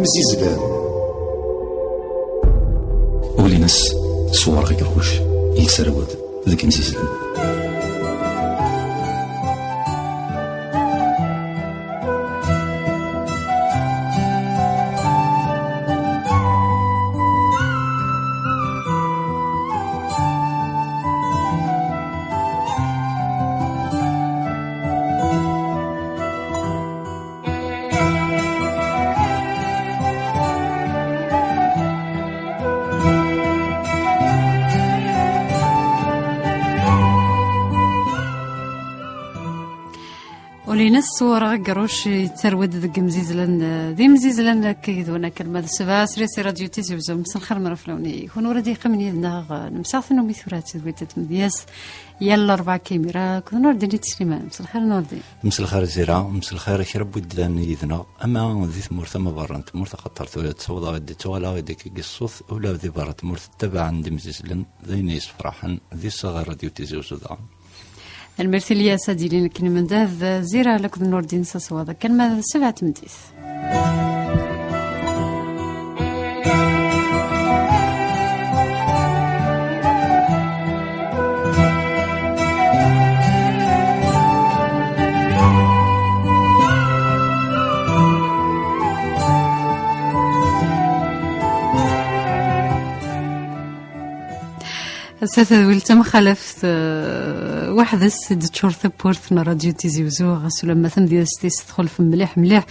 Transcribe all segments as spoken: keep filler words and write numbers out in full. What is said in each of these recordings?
Imzizzlen. Ul-ines s werɣ agerruj, yettarwed deg imzizzlen. Ul-ines s werɣ agerruj yettarwed deg imzizzlen, eh, d imzizzlen akka yid-wen akken ma d ssebɛa srid si Radio Tizi Uzzu. Mselxir mreflawni. Kun ur ad yeqqimen yid-neɣ, eh, nemseɣ tannumi tura d tedwilt n tmedyazt. Yal Larebɛa akka imir, akked Nurdin At Sliman. Mselxir Nurdin. Mselxir Zira, mselxir kra n wid yellan yid-neɣ, ama di tmurt, ama berra n tmurt, axaṭer tura ttawḍeɣ-d, ttuɣaleɣ-d akka deg ṣṣut, ula di berra n tmurt ttabaɛen-d imzizzlen, d ayen yessefraḥen, di ssaɣ Radio Tizi Uzzu daɣen. Tanemmirt Ilyas, ad d-ilin akken imendad, Zira akked Nurdin s aswaḍ, akken ma d ssebɛa tmeddit. Ass-a tadwilt tamxalaft, eh, weḥd-s i d-teččur tawwurt n Radio Tizi Uzzu, ɣas ulamma tamedyazt-is txulef mliḥ, mliḥ.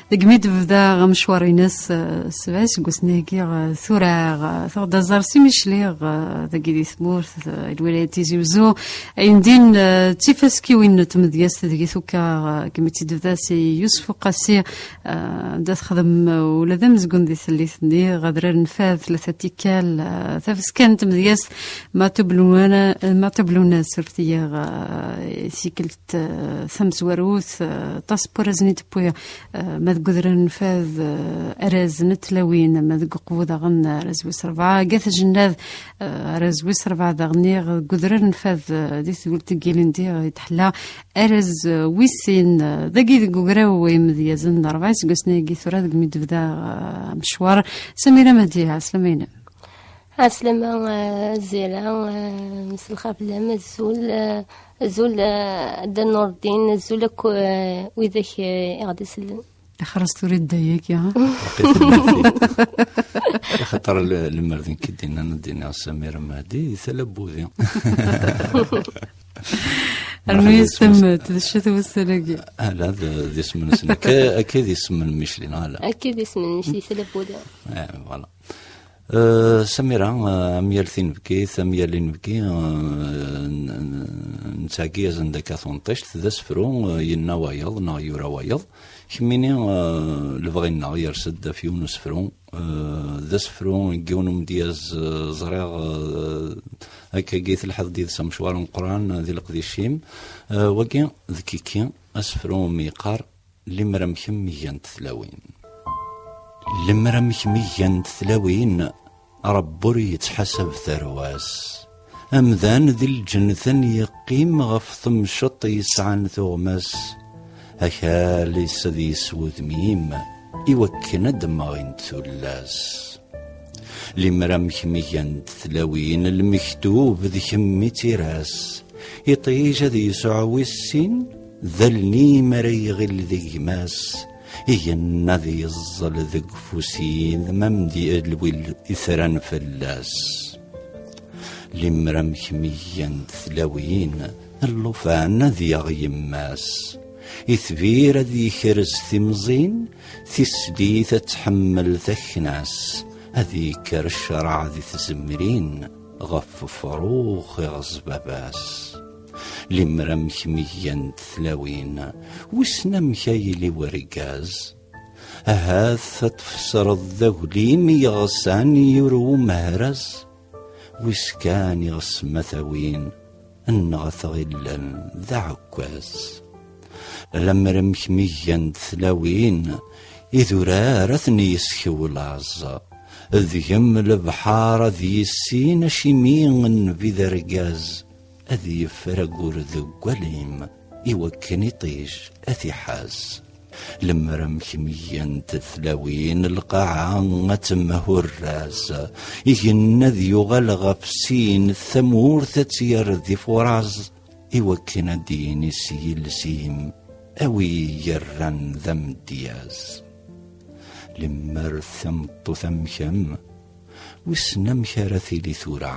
Deg mi d-tebda amecwar-ines, eh, sebɛa iseggasen-agi, eh, tura, eh, tuɣ-d aẓar s imicli, eh, dagi di tmurt, eh, lwilaya Tizi Uzzu. Ayen din, eh, d tifaskiwin n tmedyazt deg tukka, eh, deg mi tt-id-tebda si Yusef Uqasi, eh, da texdem, eh, ula d amezgun di tellit-nni, Adrar n Fad, tlata tikkal, eh, tafaska n tmedyazt, Matobluna, Matobluna, surfet-iyi, eh, tikkelt, eh, tamezwarut, eh, aṭas n warrazen i d-tewwi, eh, ma deg Udrar n Fad, eh, arraz n tlawin, ma deg Uqbu daɣen, eh, arraz wis rebɛa, Gat Jennad, eh, arraz wis rebɛa daɣen, niɣ deg Udrar n Fad, eh, di tgult n Gilindi, eh, i d-tḥella arraz, eh, wis sin, eh, dagi deg ugraw imedyazen, rebɛa iseggasen-agi tura deg mi d-tebda, eh, amecwar. Samira Mahdi, ɛeslama-inem. Ɛeslama, eh, Zira, eh, mselxir fell-am, azul, eh, azul, eh, Dda Nurdin, azul akk, eh, widak, eh, i ɣ-d-isellen. Ixres tura idda-yagi, ha? Axaṭer l-, lemmer d nekk i d-innan ad d-iniɣ Samira Mahdi, di tala n wudi. Rnu-yas tammet, d ccat wussan-agi. Ala, d, d isem-nsen. Akka, akka i d isem n Micli, neɣ ala? Akka i d isem n Micli, tala n wudi. Eh, voilà. Eh, Samira, eh, am yal tinebgit, am yal inebgi, eh, n-, n-, nettɛeggi-asen-d akka tunṭict, d asefru, eh, yenna wayeḍ, neɣ yura wayeḍ. Kemmini, eh, lebɣi-nneɣ yers-d ɣef yiwen n usefru, eh, d asefru n yiwen umedyaz, eh, ẓriɣ, eh, akkagi telḥiḍ-d yid-s amecwar ameqqran, eh, di leqdic-im. Eh, wagi d Kiki, asefru umi yeqqar Limer am kemm i gant tlawin. Limer am kemm i gant tlawin, Ṛebbi ur yettḥasab tarwa-s. Amdan di lǧennet ad yeqqim ɣef temceṭ yesɛan tuɣmas, akal-is ad yeswudmim i wakken ad d-mɣint tullas. Limer am kemm i gant tlawin, lmektub d kemm i d tira-s. Iṭij ad yesɛu wis sin, d alnim ara iɣil d gma-s. Igenni ad yeẓẓel deg ufus-im, am di lwil itran fell-as. Limer am kemm i gant tlawin, llufan ad yaɣ yemma-s. Itbir ad yekrez timẓin, tislit ad tḥemmel takna-s, ad yekker ccreɛ di tzemrin ɣef ufrux iɣeẓ baba-s. Limer am kemm i gant tlawin, wissen amek a yili wergaz? Ahat ad tfesreḍ d aglim i yeɣsan yurew umehraz, wis kan iɣes ma tawin, nneɣ tɣillen d aɛekkaz. Lemmer am kemm i gant tlawin, idurar ad ten-yeskew laẓ. Deg-m lebḥer ad yissin acimi nnbi d argaz, ad yeffer aggur deg walim, i wakken iṭij ad t-iḥaz. Lemmer amek myent tlawin, lqaɛa ad temhurraz, igenni ad yuɣal ɣef sin, tamurt ad tt-yerr d ifuṛaẓ, i wakken ad d-yini s yiles-im: "A wi yerran d amedyaz." Lemmer tameṭṭut am kemm, wissen amek ara tili tura?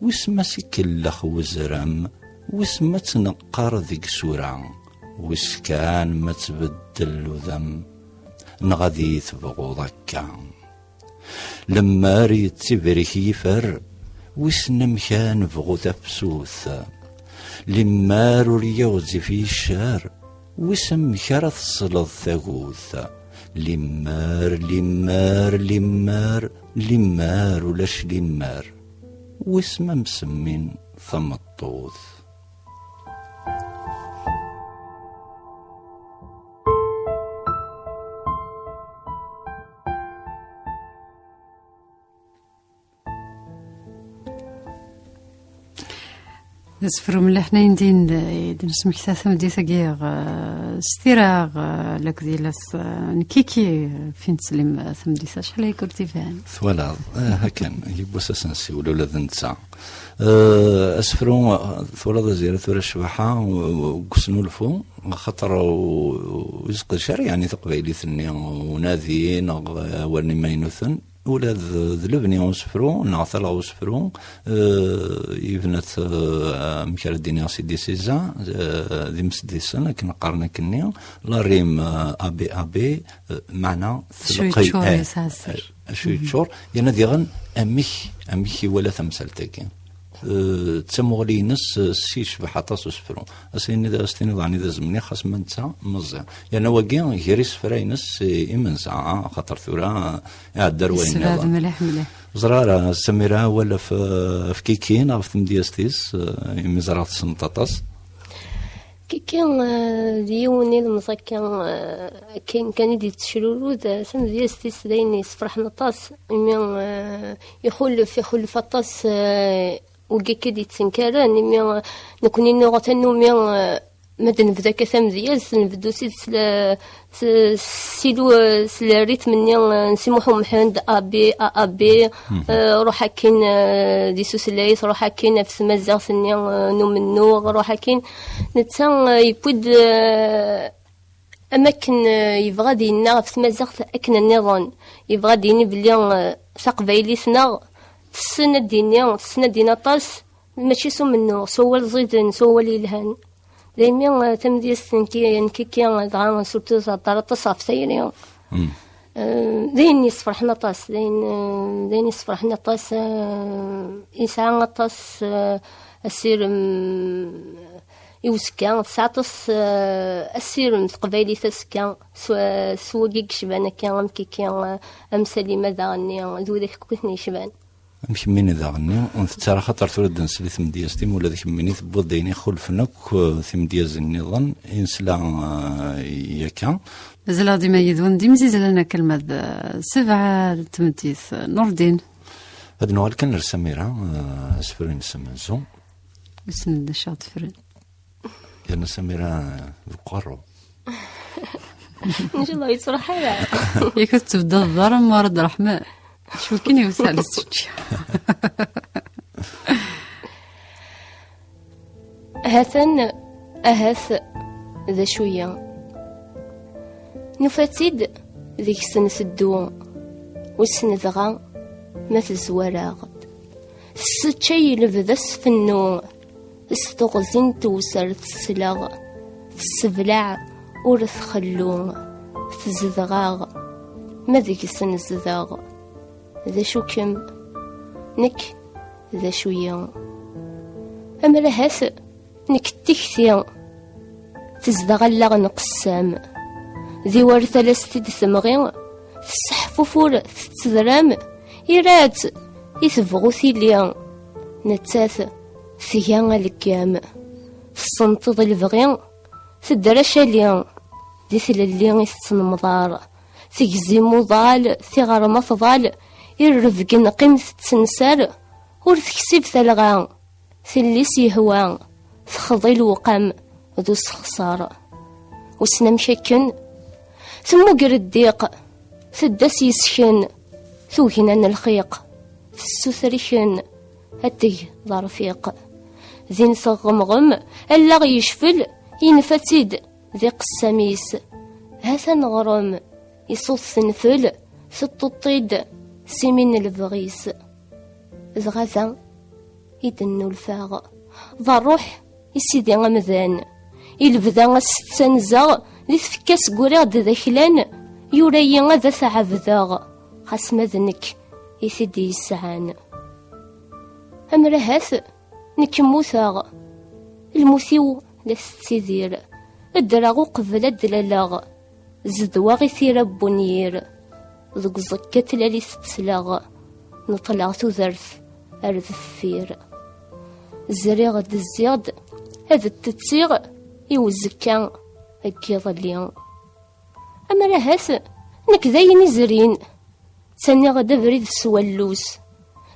Wissen ma s-ikellex wezrem? Wissen ma tt-neqqar deg sura? Wiss kan ma tbeddel udem, neɣ ad iyi-tebɣuḍ akka? Lemmer yettibrik yifer, wissen amek ara nebɣu tafsut? Lemmer ur yiɣzif yiccer, wiss amek ara tesleḍ tagut? Limmer, limmer, limmer, limmer, ulac limmer. Wiss ma msemmin tameṭṭut. D asefru mliḥ n ayen din d-, i d-nesmekta tameddit-agi, eh, s tira, eh, lakk d yilas, eh, n Kiki, eh, fin teslim, eh, tameddit-a, acḥal ay kurt iban. Twalaḍ, eh, hakan, yiwwas ad s-nsiwel ula d netta. Eh, asefru, eh, twalaḍ azira tura ccbaḥa, eh, deg usnulfu, axaṭer u-, u-, ur iseqdec ara, yeɛni, taqbaylit-nni, unadi neɣ, eh, awalen imaynuten, ula d, d lebni usefru, neɣ talɣa usefru, eh, yebna-t, eh, amek ara d-iniɣ, Sidi Siza, eh, d imseddisen, akken qqaren akkenni, la rime, eh, A B A B, eh, meɛna acu yeččur, eh, yesɛa sser. Eh, acu yeččur, yerna diɣen amek, amek iwala tamsalt-agi. Eh, d tamuɣli-ines, eh, s yecbeḥ aṭas usefru. As-tiniḍ, as-tiniḍ ɛni d azemni, xas ma netta meẓẓi. Yerna wagi, gar isefra-ines, eh, imenza, ah, axaṭer tura, eh, iɛedda ar wayen nniḍen. Mliḥ, mliḥ. Ẓriɣ ara, Samira, awal ɣef, ɣef Kiki neɣ ɣef tmedyazt-is, eh, imi ẓriɣ tessneḍ aṭas. Kiki, eh, d yiwen ilemẓi akka, eh, akken kan i d-yettecrurud, eh, tamedyazt-is d ayen yessefraḥen aṭas, imi, eh, ixulef, ixulef aṭas, eh, wigi akka i d-yettenkaren, imi, eh, nekni nuɣ tannumi, eh, ma d-nebda akka tamedyazt, nbeddu s, s, s, s, s le rythme-nni, eh, n Si Muḥ Umḥend, A B, A A B, eh, ruḥ akkin, eh, di tutlayt, ruḥ akkin ɣef tmaziɣt-nni, eh, n umennuɣ, ruḥ akkin. Netta, eh, yewwi-d, eh, am akken, eh, yebɣa ad yenna ɣef tmaziɣt akken nniḍen. Yebɣa ad yini belli, eh, taqbaylit-nneɣ tessen ad d-yini, tessen ad d-yini aṭas, mačči s umennuɣ, s wawal ẓiden, s wawal yelhan. Daymi, eh, tamedyazt n Ki-, n Kiki, eh, dɣa surtout thedder aṭas ɣef tayri. Eh, d ayen yessefraḥen aṭas, d ayen, eh, d ayen yessefraḥen aṭas, eh, yesɛa aṭas, eh, asirem, eh, i uzekka, tesɛa aṭas, eh, asirem teqbaylit azekka, s, s wagi yecban akka, am Kiki, eh, am Salima daɣenni, d widak akk i ten-yecban. Am kemmini daɣenni, ur ntettu ara, xaṭer tura d-nsel i tmedyazt-im, ula d kemmini tewwiḍ-d ayen ixulfen akk, eh, timedyazin nniḍen i nesla, eh, yakka. Mazal-aɣ dima yid-wen d imzizzlen akka alma d, eh, sebɛa n tmeddit, eh, Nurdin. Ad nuɣal kan ar Samira, eh, asefru-ines amenzu. Wissen d acu aɣ-d-tefren. Yerna Samira deg uqerru. Ncallah yettruḥ ara. Yak ur tettebdaḍ ara Murad Raḥman. Acu kan yewsa lsečča. Hatan, ahat d acu-yi. Nufa-tt-id deg-s nteddu, wissen dɣa ma tezwar-aɣ-d. Tesseččay lebda s fennu, s teɣzi n tewser tesleɣ, tesseblaɛ ur txellu, tezdeɣ-aɣ ma deg-s nezdeɣ. D acu-kem? Nekk d acu-yi? Amer ahat nekk d tikti tezdeɣ allaɣ n qessam, di war talast i d-temɣi, tesseḥfufur tettedram, irad i tebɣu tili, nettat tga aleggam, tessenṭeḍ lebɣi, tedder acali, di tlelli i tettenmḍar, tegzim uḍal, tiɣerma tḍal, irrebgen qqim tettensar, ur teksib talɣa, telli s yehwa, texḍi lewqam d usexṣar. Wissen amek akken Temmuger ddiq, tedda s yesken, tugna n lxiq, tessuter iken, ad teg d arfiq. Din teɣɣemɣem, allaɣ yecfel, yenfa-tt-id di qessam-is. Ha-t-an ɣrem, iṣuḍ tenfel, teṭṭuṭ-id s imi n lebɣi-s. Dɣa da i d-nnulfaɣ, d ṛṛuḥ i sidi amdan. I lebda a s-ttanzeɣ, di tfekka-s ggriɣ-d d aklan, yura-yi ad t-ɛebdeɣ, xas ma d nekk i t-id-yesɛan. Amrahat, nekk mmuteɣ, lmut-iw la tettidir, ddreɣ uqbel ad d-laleɣ, zedwaɣ i tira n wenyir, deg uẓekka tlalit ttleɣ, neṭleɣ tudert ar deffir. Zriɣ-d, zziɣ-d, ad d-tettiɣ i uzekka n yiḍelli. Amrahat, nekk d ayen izrin, ttaniɣ-d abrid s wallus,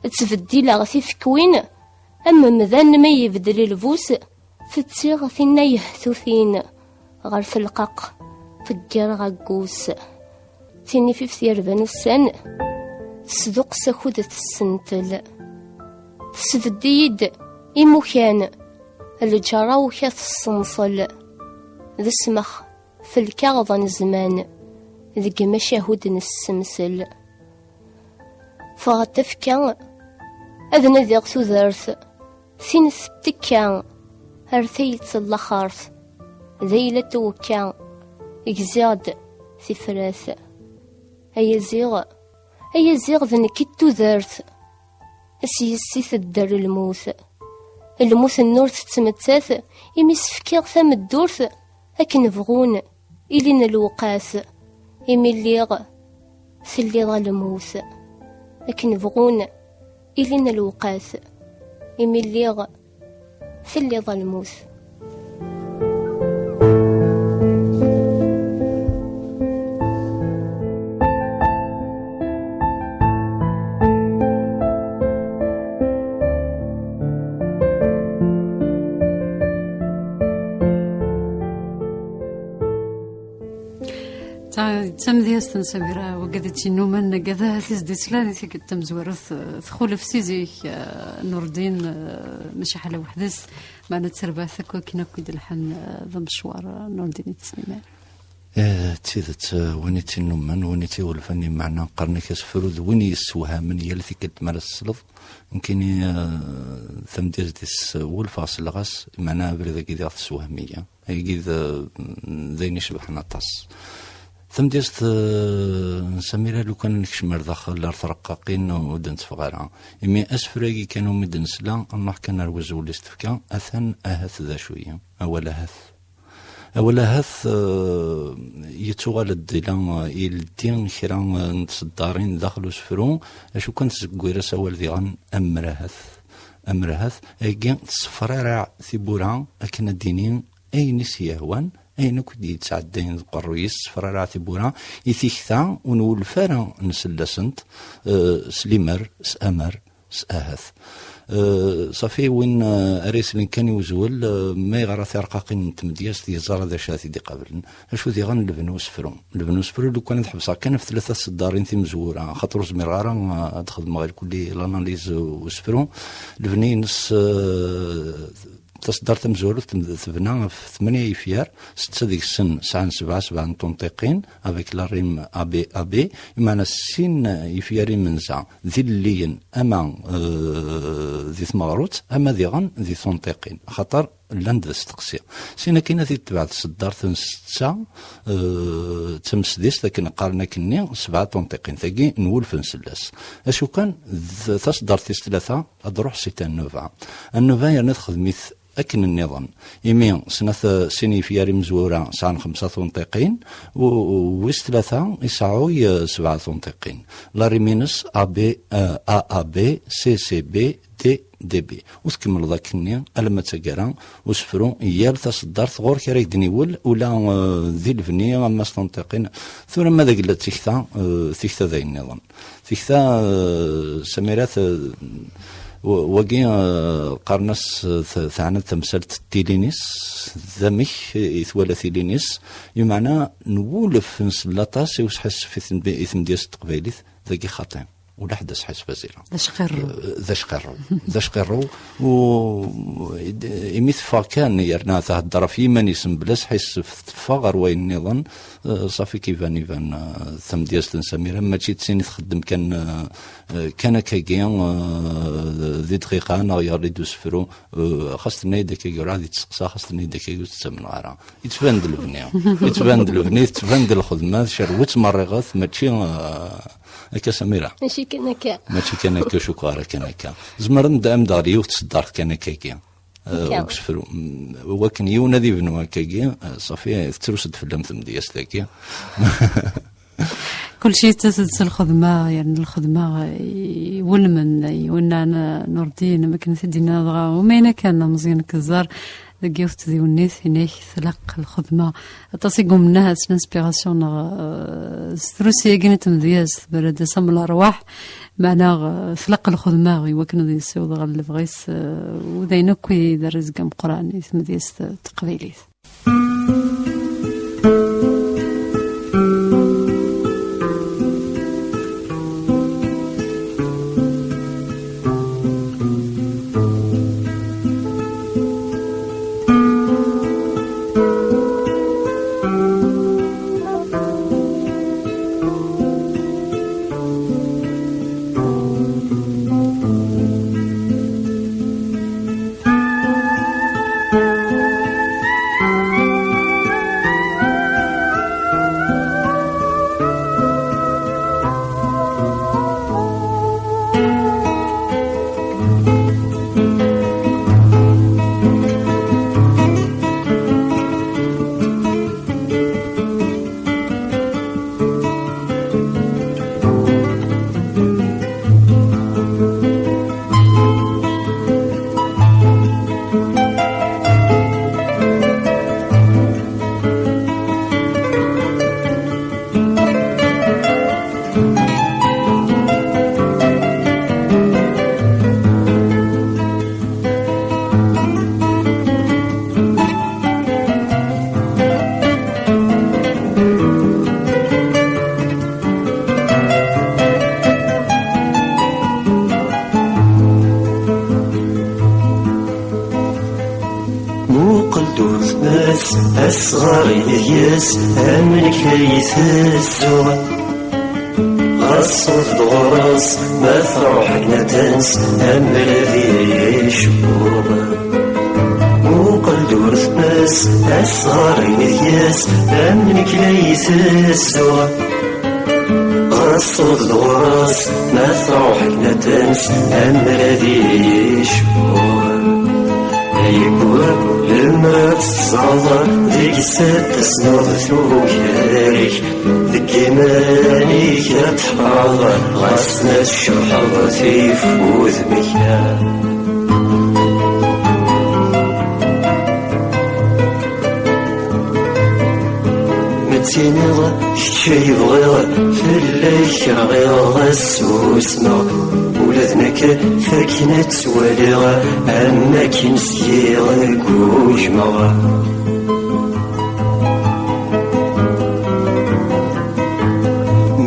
ttbeddileɣ tifekwin, am umdan ma ibeddel lbus, tettiɣ tinna yehtutin, ɣer telqaq ṭeggireɣ aggus. Tinifift yerban ussan, tesduq s akud tessentel. Tesbedd-iyi-d imukan, lǧara uka tessenṣel. D ssmex f lkaɣeḍ n zzman, deg macahud nessemsel. Ffɣeɣ tafekka, ad nadiɣ tudert, tin tettekka ar tayet n laxert, d ayla n twekka, gziɣ-d tifrat. Ay aziɣ, ay aziɣ d nekk i d tudert, s yes-i tedder lmut. Lmut n ur tettmettat, imi s-fkiɣ tameddurt, akken bɣun ilin lewqat, imi lliɣ telliḍ a lmut. Akken bɣun ilin lewqat, imi lliɣ telliḍ a lmut. Ta d tamedyazt n Samira, wagad i tt-innumen, agad ahat i s-d-isla di tikkelt tamezwarut, eh, txulef si zik, eh, Nurdin, eh, maca ḥala weḥd-s, meɛna d tarbaɛt akk akken akk i d-lḥan, eh, d amecwar, eh, Nurdin i tesliman. Eh, d tidet, eh, win i tt-innumen, win i tt-iwulfen, i meɛna qqaren-ak asefru d win yessewhamen yal tikkelt mi ara tesleḍ. Nekkini, eh, tamedyazt-is wulfeɣ selleɣ-as, meɛna abrid-agi diɣ tessewhem-iyi. Ayagi d, d ayen icebḥen aṭas. Tamedyazt, eh, n Samira, lukan ad nekcem ar daxel, ar treqqaqin, ur d-netteffeɣ ara. Imi asefru-agi kan umi d-nesla, ad nruḥ kan ar wazwel i s-tefka, atan ahat d acu-yi. Awal ahat. Awal ahat, eh, yettuɣal-d ila, eh, ileddi kra, eh, n tseddarin daxel usefru, acu kan tzeggir-as awal diɣen ammer ahat. Ammer ahat, ayagi tessefraraɛ tiwwura akken ad d-tini ayen i s-yehwan, ayen akk i d-yettɛeddayen deg uqerruy-is, tessefraraɛ tiwwura i tikta ur nwulef ara nsell-asent, eh, s limer, s amer, s ahat. Eh, ṣafi, win, eh, ara yeslen kan i uzwel, eh, ma yeɣra tirqaqin n tmedyazt, yeẓra d acu ara t-id-iqablen. Acu diɣen lebni usefru? Lebni usefru, lukan ad ḥebseɣ kan ɣef tlata tseddarin timezwura, axaṭer ur zmireɣ ara, eh, ad xedmeɣ irkelli l'analyse usefru. Lebni-ines, eh, taseddart tamezwarut tem-, tebna ɣef tmanya yifyar, setta deg-sen sɛan sebɛa, sebɛa n tunṭiqin, avec la rime A B A B, imeɛna sin yifyar imenza d ilelliyen, ama, eh, di tmeɣrut, ama diɣen di tunṭiqin, axaṭer llan d asteqsi. Sin akin ad itbeɛ tseddart n setta, eh, d tamesdist, akken qqaren akkenni, sebɛa tunṭiqin. Tagi nwulef nsell-as. Acu kan, d taseddart tis tlata, ad d-ruḥ si tannuba. Annuba yerna texdem-it akken nniḍen. Imi snat, eh, sin yifyar imezwura sɛan xemsa tunṭiqin, u, u wis tlata iseɛɛuy, eh, sebɛa tunṭiqin. La rime-ines A B, eh, A A B, C C B, D D B. U tkemmleḍ akkenni alamma d taggara usefru, yal taseddart ɣur-k ara k-d-niwel, ula, eh, di lebni, ama s tunṭiqin. Tura ma d agella d tikta, eh, tikta d ayen nniḍen. Tikta, eh, Samira, eh, W-, wagi, eh, qqaren-as, eh, t-, teɛna tamsalt n tilinis, d amek i twala tilinis, lameɛna nwulef nsell aṭas i usḥissef i tm-, i tmedyazt n teqbaylit, dagi xaṭi. Ula ḥedd asḥissef azira. D acqirrew. Eh, d acqirrew. D acqirrew. U imi teffeɣ kan, yerna thedder ɣef yiman-is mebla asḥissef, teffeɣ ɣer wayen nniḍen, eh, ṣafi kiban iban, eh, tamedyazt n Samira, mačči d tin i txeddem kan, eh, eh, kan akkagi, eh, di dqiqa neɣ yeɣli-d usefru, eh, xas tenna-yi-d akkagi ur ɛad ittseqsa, xas tenna-yi-d akkagi ur tt-ttamneɣ ara. Yettban-d lebni, yettban-d lebni, tettban-d lxedma, tcerwet merriɣet, mačči, eh, akka Samira. Mačči kan akka. Mačči kan akka, cukkeɣ ara kan akka. Zemren d-, am d-ɣli yiwet tseddart kan akkagi. Eh, akka. Deg usefru. Mm, wakken yiwen ad ibnu akkagi, eh, ṣafi, tettrus-d fell-am tmedyazt-agi. Kulci yettas-d s lxedma, yerna lxedma iwulmen, iwenna N-, Nurdin, am akken t-id-yenna dɣa, umayen akka n Meẓyan Kezzar, deg yiwet tdiwennit, inek tlaq lxedma. Aṭas i yumnen ahat s l'inspiration neɣ, eh, s trusi-agi n tmedyazt, berra-d-as am lerwaḥ, meɛna, eh, tlaq lxedma i wakken ad yessiweḍ ɣer lebɣi-s, eh, u d ayen akk i d rrezg ameqqran i tmedyazt taqbaylit. Muqel-d ur tmes asɣar-inek yes, am nekk ay tezzuɣ. Ɣas ur d ɣur-s, ma truḥ akken ad tens, am rrad icewweḍ. Muqel-d ur tmes asɣar-inek yes, am nekk ay tezzuɣ. Ɣas ur d ɣur-s, ma truḥ akken ad tens, am rrad icewweḍ. Ay web, lemmer ad teẓẓaḍ deg-s ad tesnuḍ tugar-ik, deg iman-ik ad tḥeqreḍ, ɣas ma tcebḥeḍ tif wudem-ik. Ma d-tiniḍ kečč ay bɣiɣ, fell-ak rɣiɣ, susmeɣ. Ula d nekk fakken ad ttwaliɣ, am akken syiɣ gujmeɣ.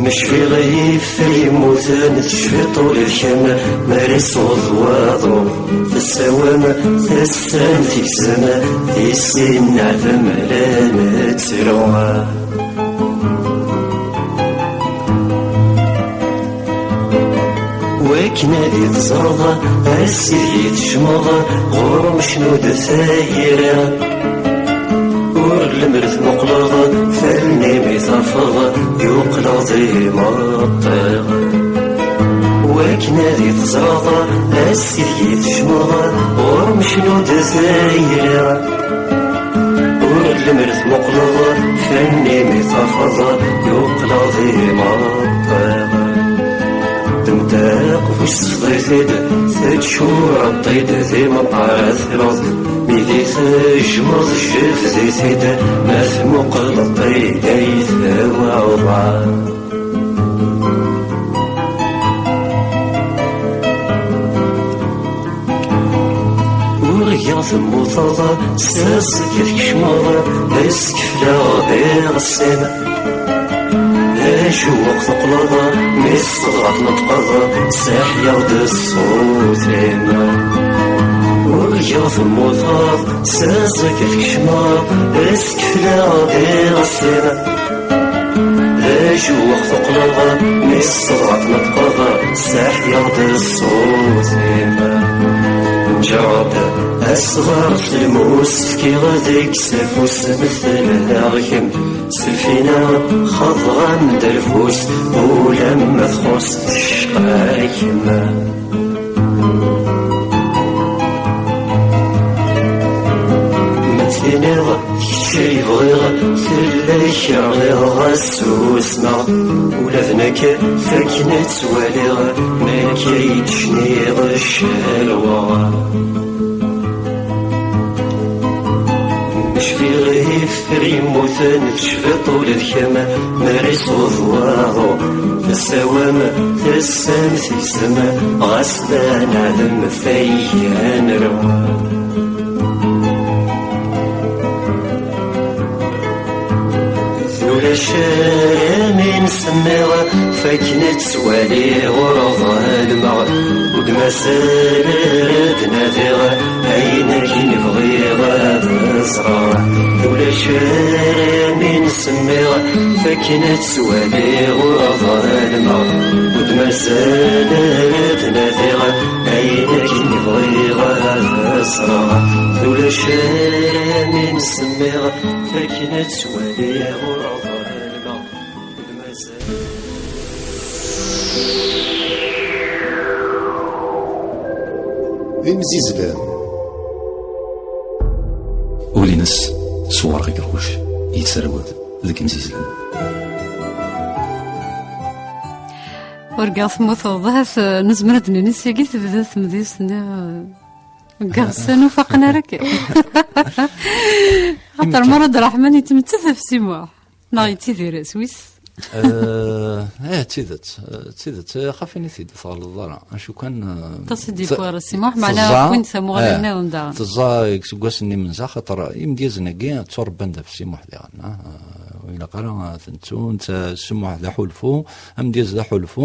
Mecbiɣ yif yemmuten, tecfiḍ ula d kemm, mi ara yesweḍ waḍu. Tessawam, tessam, tegzem, di sin neɛdem la nettru. Wakken ad teẓreḍ, a sidi tejmeḍ, ɣur-m cnu-d tayri. Ur lemmer tmuqleḍ, f allen-im i tafeḍ, yuqleɣ d imeṭṭi. Wakken ad teẓreḍ, a sidi tejmeḍ, ɣur-m cnu-d tayri. Ur lemmer tmuqleḍ, f allen-im i tafeḍ, yuqleɣ d imeṭṭi. Temtaqbuct tefḍit-id, teččureḍ-id d imeṭṭi ara tleḍ. Mi di tejmeḍ jebdet-id, ma tmuqleḍ-id ay tewɛuḍ. Temmuteḍ, s zik tkecmeḍ, iskefleɣ d iɣessin. Acuɣ teqqleḍ, mi s tebɣa tneṭqeḍ, seḥyaɣ-d ṣṣut-im. Urgaɣ temmuteḍ, s zik tkecmeḍ, iskefleɣ d iɣessin. Acuɣ teqqleḍ, mi s tebɣa tneṭqeḍ, seḥyaɣ-d ṣṣut-im. Nǧeɣ-d asɣar f lmus, fkiɣ deg-s afus, mtleɣ kemm s lfina, xaḍeɣ-am-d lfus, ulamma txuṣ tecqa-kem. Ma tiniḍ d kečč ay bɣiɣ, fell-ak rɣiɣ, ɣas susmeɣ. Ula d nekk, fakken ad ttwaliɣ, nekk ay d-cniɣ ccarweɣ. Cfiɣ ifer yemmuten, tecbiḍ ula d kemm, mi ara yesɛuḍ waḍu, tessawam, tessam, tegzem, ɣas d anaɛdem faygan rwa. Ulac ara mi nsemmiɣ, fakken ad ttwaliɣ ur ḍelmeɣ, ur d-mazal ara d-nadiɣ, ayen akken bɣiɣ ad ẓreɣ. Ulac ara mi nsemmiɣ, fakken ad ttwaliɣ ur ḍelmeɣ, ur d-mazal ara d-nadiɣ, ayen akken bɣiɣ ad ẓreɣ. Ulac ara mi nsemmiɣ, fakken ad ttwaliɣ ur ḍelmeɣ, ur d-mazal. D imzizzlen. Ul-ines s werɣ igerruc, yettarwed deg imzizzlen. Urgaɣ temmuteḍ, ahat, eh, nezmer ad d-nini sagi tebda temdist-nni, eh, deg iɣsan ur faqen ara akka. Axaṭer Murad Ṛeḥman yettmettat ɣef Si Muḥ. Neɣ yettidir s wis? Eh, eh, d tidet, eh, d tidet, eh, xaf ini-t-id, tɣelḍeḍ ara. Acu kan, eh, aṭas i d-yewwi ɣer Si Muḥ, meɛna teẓẓa, wwin-d tamuɣli eh, nniḍen daɣen. Teẓẓa deg iseggasen n imenza, xaṭer imedyazen-agi tturebban-d ɣef Si Muḥ diɣen, ah, eh, ur ilaq ara ad ten-ttun, t-, Si Muḥ d aḥulfu, amedyaz d aḥulfu,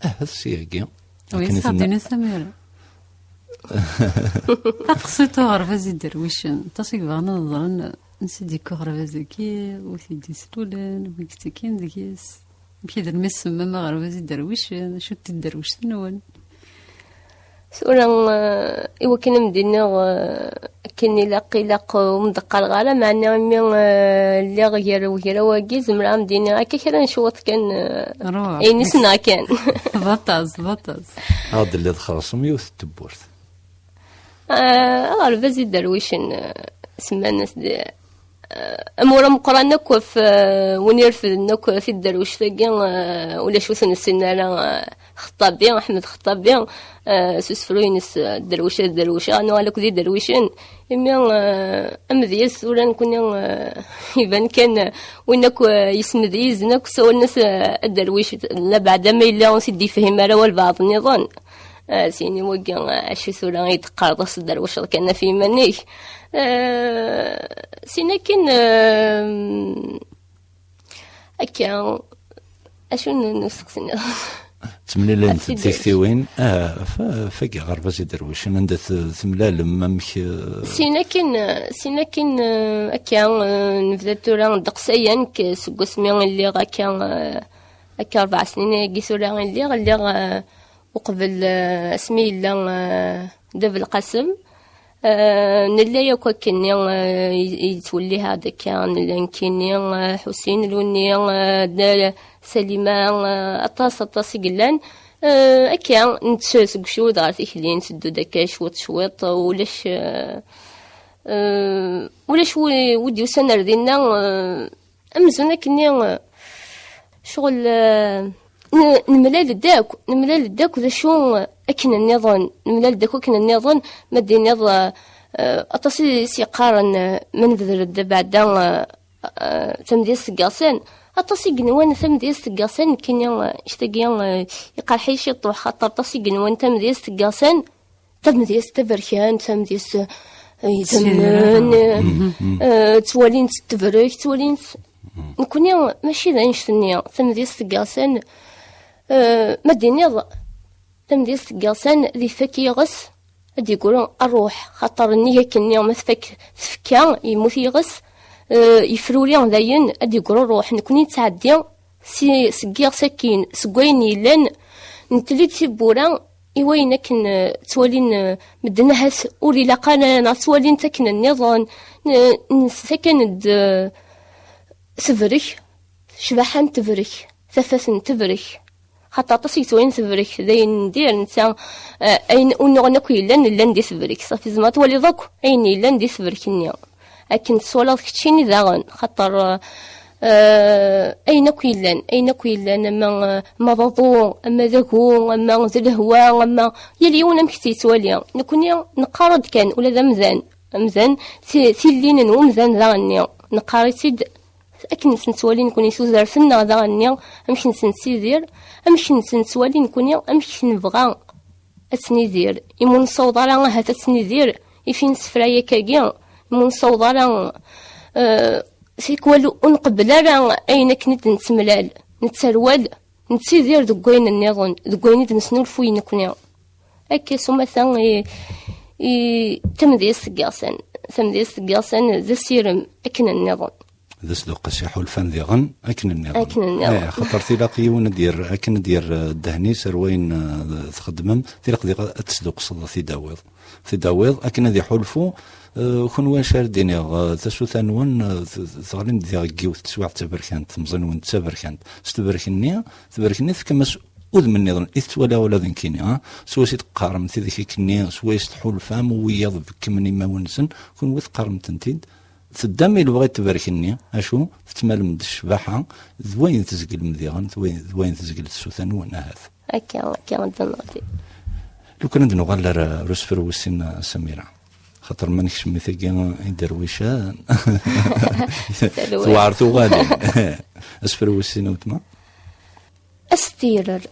ahat seg-agi. Wi akken i tenna. Taqsiṭ uɣerbaz iderwicen, aṭas i yebɣan ad ẓren ansi d-yekka uɣerbaz-agi, wi t-id-yeslulen, wi yettekkin deg-s. Amek i d-, mi tsemmam aɣerbaz iderwicen, acu d tiderwect-nwen? Tura, eh, i wakken ad m-d-iniɣ, eh, akken ilaq, ilaq, eh, ur m-d-qqareɣ ara, meɛna imi, eh, lliɣ gar ugraw-agi, zemreɣ ad m-d-iniɣ akka kra n cwiṭ kan, eh, ayen i ssneɣ kan. D aṭas, d aṭas. Ad d-telliḍ xerṣum yiwet n tewwurt. Eh, aɣerbaz iderwicen, eh, semman-as-d, eh, amur ameqqran akk ɣef, eh, win irefden akk tiderwect-agi, eh, ulac ur t-nessin ara, eh, Xeṭṭabi, Ḥmed Xeṭṭabi, eh, s usefru-ines, eh, Derwica d Derwica, nuɣal akk d iderwicen. Imi, eh, amedyaz tura nekni, eh, iban kan, eh, win akk, eh, yesmedyizen akk ssawalen-as, eh, aderwic, labeɛda ma yella ur t-id-yefhim ara walbeɛḍ nniḍen. Ah, sin i wagi, ah, acu tura i d-teqqareḍ, as-d-derwceḍ kan ɣef yiman-ik. Ah, sin akken, ah, akka, acu n, n usteqsi-nniḍen? Ttemlilent-d tiktiwin, ah, f-, f-, agi aɣerbaz iderwicen, anda t-, temlalem, amek, eh? Sin akken, ah, sin akken, ah, akka, ah, nebda tura ddeqs aya nekk seg wasmi i lliɣ akka, ah, akka rebɛa snin-agi tura i lliɣ, lliɣ, ah, uqbel, eh, asmi yella, eh, Dda Belqasem, eh, nella yakk akkenni, eh, i-, yettwelliha-d akka, nella nekkini, eh, Ḥusin Luni, eh, Dda Salima, eh, aṭas, aṭas i yellan. Eh, akka, nett-, seg ucud ɣer tikli, nteddu-d akka cwiṭ, cwiṭ, ulac, eh, eh, ulac wi, wi d-yusan ar dinna, eh, Amzun akkenni, eh, ccɣel, eh, n-, nemlal-d akk, nemlal-d akk d acu, eh, akken nniḍen, nemlal-d akk akken nniḍen, ma d-tiniḍ, eh, eh, aṭas i s-yeqqaren, eh, ma nebder-d beɛda, eh, eh, tamedyazt deg iɣsan, aṭas i yenwan tamedyazt deg iɣsan, nekkini, eh, ictagi, eh, iqerḥ-iyi ciṭuḥ, xaṭer aṭas i yenwan tamedyazt deg iɣsan, tamedyazt taberkant, tamedyazt, eh, Idammen, eh, ttwalin-tt tebrek, ttwalin-tt. Nekkni mačči d annect-nni, tamedyazt n yiɣsan, eh, ma d-iniḍ, tamedyazt n yiɣsan, ad ifak yiɣes, ad d-yeggru ṛṛuḥ, xaṭer nnig akken-nni ma tfak tfekka, yemmut yiɣes, eh, yefruri dayen, ad d-yeggru ṛṛuḥ. Nekkni nettɛeddi si, seg yiɣes akkin, seg wayen yellan, nettel-d tiwwura i wayen akken, eh, ttwalin, eh, medden ahat ur ilaq ara, neɣ ttwalin-t akken nniḍen, n-, nsett akken d, eh, tebrek, ccbaḥa n tebrek, tafat n tebrek. Xaṭer aṭas i yettwalin tebrek, d ayen n dir, netta, eh, ayen unuɣen akk yellan, llan di tebrek. Safi, tzemreḍ twaliḍ akk ayen yellan di tebrek-nni. Akken teswalaḍ keččini daɣen, xaṭer, eh, ayen akk yellan, ayen akk yellan, ama, eh, ma d aḍu, ama d agu, ama d lehwa, ama yal yiwen amek t-yettwali. Nekkni neqqar-d kan, ula d amdan, amdan, ti-, tillin n umdan daɣen-nni, neqqar-itt-id akken nettwali nekkni tudert-nneɣ daɣen-nni, amek nettnettidir, amek nettwali nekkni, amek nebɣa ad tt-nidir. Imi ur nessaweḍ ara ahat ad tt-nidir, ifi nesefra yakagi, imi ur nessaweḍ ara, eh, tikwal ur nqebbel ara ayen akken i d-nettemlal, netterwal, nettidir deg wayen nniḍen, deg wayen i d-nesnulfuy nekkni. Akka s umata i, i tamedyazt n yiɣsan. Tamedyazt n yiɣsan d asirem akken nniḍen. D asduqqes iḥulfan diɣen akken nniḍen. Akken nniḍen. Eh, xaṭer tilaq yiwen ad d-yerr, akken ad d-yerr, eh, ddehn-is ar wayen, eh, txeddmem, tilaq diɣ ad tesduqqseḍ, ad t-id-tawiḍ. Ad t-id-tawiḍ akken ad iḥulfu, eh, kunwi acu ara d-iniɣ, eh, tasuta-nwen, eh, t-, t-, teɣlim-d diɣ deg yiwet teswiɛt d taberkant, temẓi-nwen d taberkant. S tebrek-nni, tebrek-nni tefkam-as udem nniḍen i tettwaliɣ ula d nekkini, ha? Swayes i teqqarem tidak akkenni, swayes tḥulfam, wiyaḍ bekkmen imawen-nsen, kunwi teqqarem-tent-id. Teddam i lebɣi n tebrek-nni, acu? Tettmalem-d ccbaḥa, d wayen tezglem diɣen, d wayen, d wayen tezgel tsuta-nwen, ahat. Akka, akka, d nnuɣti. Lukan ad nuɣal ar, ar usefru wis sin, a Samira. Xaṭer ma nekcem i tagi iderwicen, tewɛer tuɣalin. Asefru wis sin, a weltma. Astirer.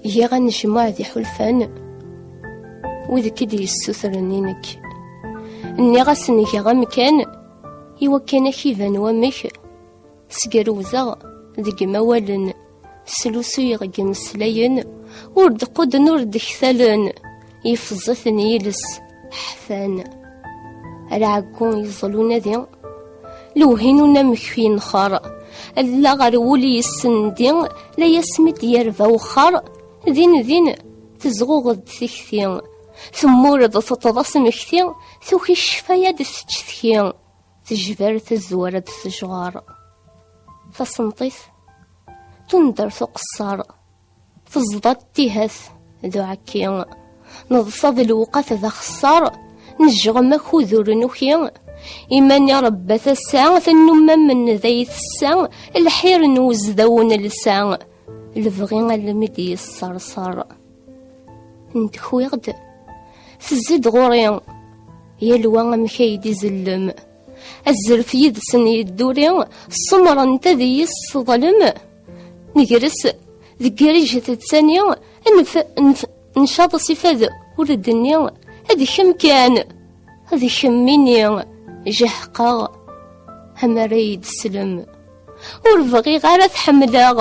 Giɣ anejmuɛ d iḥulfan, wid k-id-yessutren i nekk. Nniɣ-asen giɣ amkan, i wakken ad k-iban wamek sgerwzeɣ deg imawalen, slusuyeɣ deg imeslayen, ur d-qudden ur d-ktalen, yefẓ-iten yiles ḥfan. Ar ɛeggu yeẓẓel unadi, lewhi n unamek yenxer, allaɣ ar wul yessendi, la yasmi d-yerba wexxer, din din tezɣuɣ-d tikti, temmur-d teṭṭeḍ asmekti, tuki ccfaya d-teččetki. Tejber tazwara d tejɣar. Tasenṭit tundert uqeṣṣer. Teẓḍa ttihat d uɛekki. Neḍsa d lewqat d axeṣṣar. Nejɣem akud ur nuki. Iman irebba tasa, tannumma menday tessa, lḥir n wezdaw nelsa, lebɣi almi d-yesserser. Ntekwiɣ-d, tezzi-d ɣur-i, yal wa amek ay d-izellem. Azref yid-sen yedduri, ssumrent ad iyi-sseḍlem. Negres deg rrijt d tani, nf-, nf-, ncaḍ s ifad ur d-nni, d kemm kan, d kemm ini, jeḥqeɣ, amar ay d-slem. Ur bɣiɣ ara tḥemmleɣ,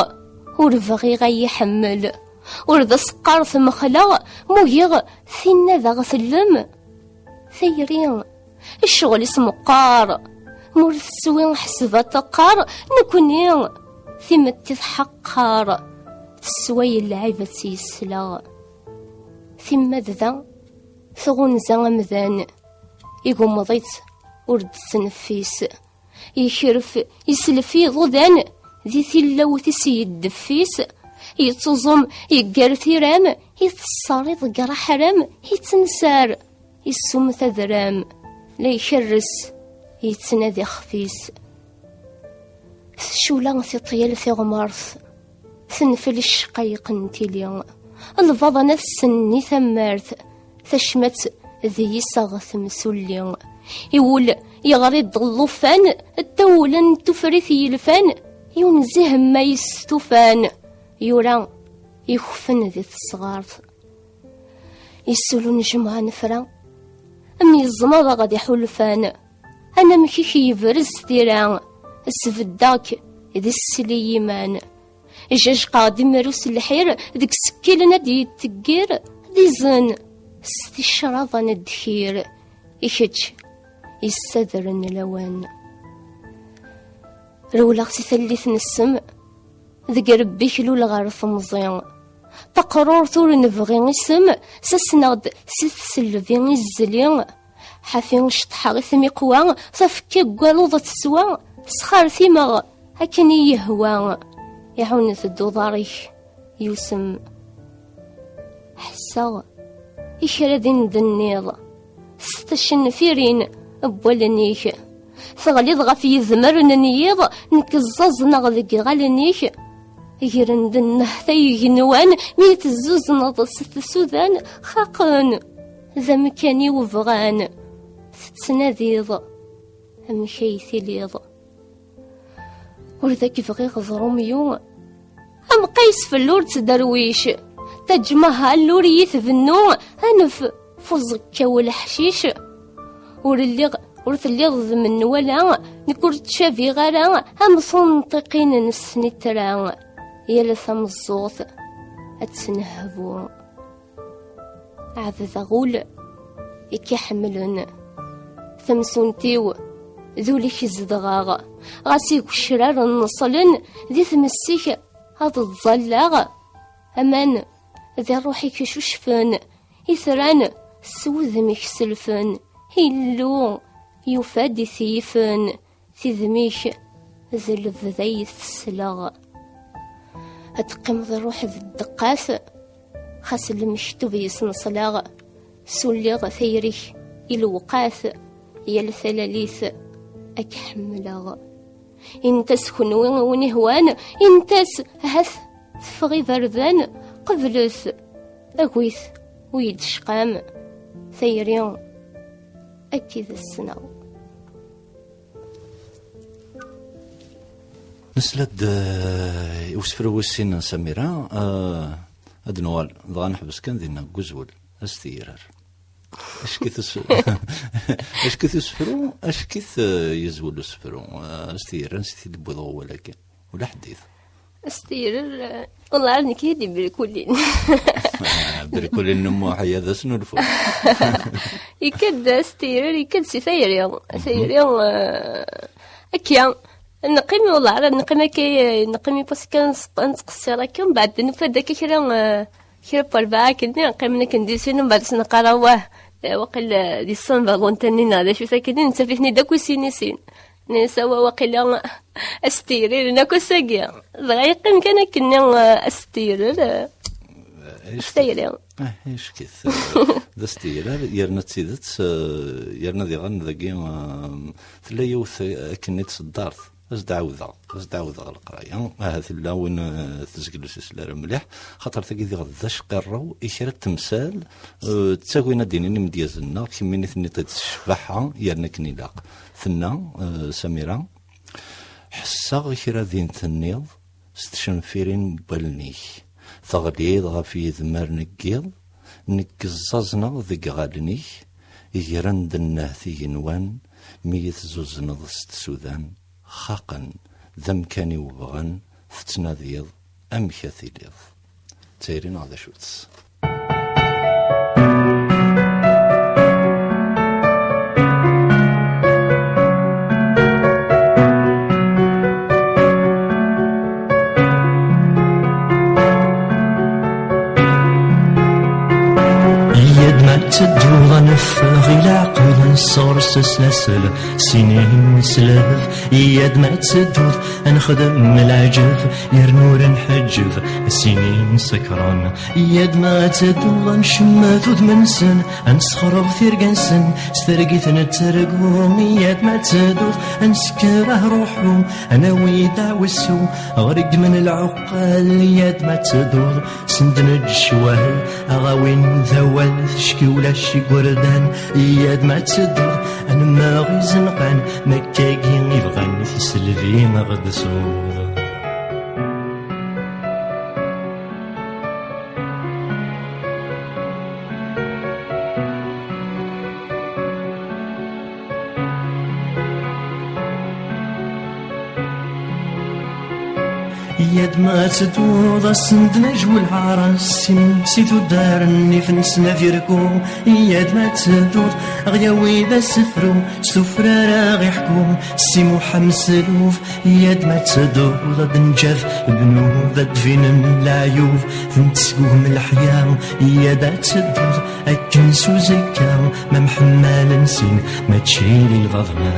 ur bɣiɣ ay iḥemmel. Ur d aseqqar temxleɣ, mugiɣ tinna daɣ tellem. Tayri, ccɣel-is meqqar, ma ur teswi ḥseb aṭaqqar, nekni, timetti tḥeqqer, tesway lɛib ad tt-yesleɣ. Timmad da, tɣunza amdan, igummeḍ-itt ur d-tettneffis. Yekref, yeslef iḍudan, di tillawt-is yeddef-is, yettuẓum, yeggar tiram, iteṣṣer iḍegger aḥram, yettensar, yessum tadram, la ikerres, yettnadi xef-is. Tcula tiṭ yal tiɣmert, tenfel ccqayeq n tili. Lbaḍna tsenni tammart, tacmat d yiseɣ temsulli. Iwul yeɣri-d llufan, tawla n tufrit yelfan, yunzi hemma yestufan, yura ikfen di tesɣart. Issul unejmuɛ n fra, am yeẓmaḍ ɣer d iḥulfan, anamek-ik yebrez s tira, sbeddeɣ-k d ssel i yiman. Jajqeɣ-d imru s lḥir, deg sekkilen ad d-yetteggir, d izen s ticraḍ n ddkir, i kečč yessadren lawan. Rewleɣ si tallit n ssem, deg rebbi-k lul ɣer temẓi. Taqrurt ur nebɣi isem, sasneɣ-d si tselbi i zzli. Ḥafi ceṭṭḥeɣ i tmiqwa, tafekka n waluḍ teswa, sxertimeɣ akken i yehwa. Iɛunet-d uḍar-ik, yusem. Ḥesseɣ i kra din d-tenniḍ s tcenfirin n wallen-ik. Teɣliḍ ɣef yedmaren n yiḍ, nekk ẓẓaẓneɣ deg iɣallen-ik. Gren-d nnehta igenwan mi tezzuzneḍ s tsudan, xaqen d amkan-iw bɣan. Tettnadiḍ amek ay tiliḍ. Ur d ak-bɣiɣ d Romeo, am Qays fell ur ttderwic, Taj Mahal ur iyi-tbennu, anef f uẓekka-w leḥcic. Ur lliɣ, ur telliḍ d menwala, nekk ur ttcabiɣ ara am tunṭiqin n snitra, yal tameẓẓuɣt ad tt-nehbu. Ɛebdeɣ ul i k-iḥemmlen. Tamsunt-iw d ul-ik zedɣeɣ. Ɣas igecrar nneṣlen, di tmes-ik ad ttẓallaɣ. Aman di ṛṛuḥ-ik cucfen, itran s wudem-ik selfen. Illu yufa-d i t-yifen. Tidmi-k d lebda i tesleɣ. Ad teqqimeḍ ṛṛuḥ d ddeqqat, xas lmektub yesneṣleɣ. Suliɣ tayri-k i lewqat, yal talalit ad k-ḥemmleɣ. Init-as kenwi i win ihwan, init-as ahat teffeɣ iberdan, qeblet, agit ur yi-d-tecqam, tayri akka i d-ssneɣ. Nesla-d, eh, i usefru wis sin n Samira, eh, ad nuɣal dɣa neḥbes kan dinna deg uzwel, a s-tiyrar. Ackit us-, ackit usefru, ackit, eh, yezwel usefru, eh, a s-tiyrar, ansi t-id-wwiḍ wawal-agi? Ula ḥdit. Asteyrer, eh, والله عاد nekk i d-ibrikulin. Brikulin n Muḥ, ya d asnulfu. Ikad-d Asteyrer, ikad-d si tayri. Tayri, eh, akka. Neqqim, والله عاد neqqim akka, eh, neqqim i parce que nettqeṣṣir akka, mbeɛd nufa-d akka kra, eh, kra n werbaɛ akken, qqimen akken di sin, mbeɛd s-neqqar, awah, eh, waqil, eh, di ṣṣan balunta-nni neɣ d acu-t akken, nettaf-iten-id akk i sin i sin. Nessawa waqila Asteyrer n akk ass-agi. Dɣa yeqqim kan akkenni, eh, Asteyrer, eh, Ɣef tayri. Ah, ickit. D Asteyrer, yerna d tidet, eh, yerna diɣen dagi, eh, tella yiwet, eh, akken i tseddart. Ad s-d-ɛawdeɣ, ad s-d-ɛawdeɣ leqraya. Ahat tella win, eh, tezgel ur s-isel ara mliḥ. Xaṭer tagi diɣ d acqirrew i kra n temsal, eh, ttagin ad d-inin imedyazen-nneɣ, kemmini tenniḍ-id s ccbaḥa, yerna akken ilaq. Tenna, eh, Samira, ḥesseɣ i kra din tenniḍ s tcenfirin n wallen-ik. Teɣliḍ ɣef yedmaren n yiḍ, nekk ẓẓaẓneɣ deg iɣallen-ik, gren-d nnehta igenwan mi yi-tezzuzneḍ s tsudan, xaqen d amkan-iw bɣan, tettnadiḍ amek ad tiliḍ. D tayri neɣ d acu-tt? Yya-d ma tedduḍ ad neffeɣ i leɛqel, sɣur-s s lasel, sinin s lehf. Yya-d ma tedduḍ ad nexdem leɛǧeb, yernu ur nḥeǧǧeb, sinin sekran. Yya-d ma tedduḍ ad ncemmet udem-nsen, ad nesxerb tirga-nsen s targit n ttergu. Yya-d ma tedduḍ ad nsekker ahruḥu, ad nawi daɛwessu, ɣer iggmen lɛuqqal. Yya-d ma tedduḍ send neǧǧ ccwal, aɣ-awin d awal, ticki ulac igerdan. Yya-d ma tedduḍ ad nemmeɣ izenqan, makkagi i bɣan tiselbi aɣ-d-suḍ. Yad ma tedduḍ ass n ddnaj welɛar, sin si tuddar nnif n snat irku. Yad ma tedduḍ ɣ yawi d asefru, s tufrar aɣ iḥku si Muḥ Mseluf. Yad ma tedduḍ ad nǧaf bnu d ad d-binen leɛyub, ten tesgugem leḥya. Yad ad tedduḍ akken s uzekka, ma mḥemmal n sin mačči di lbaḍna.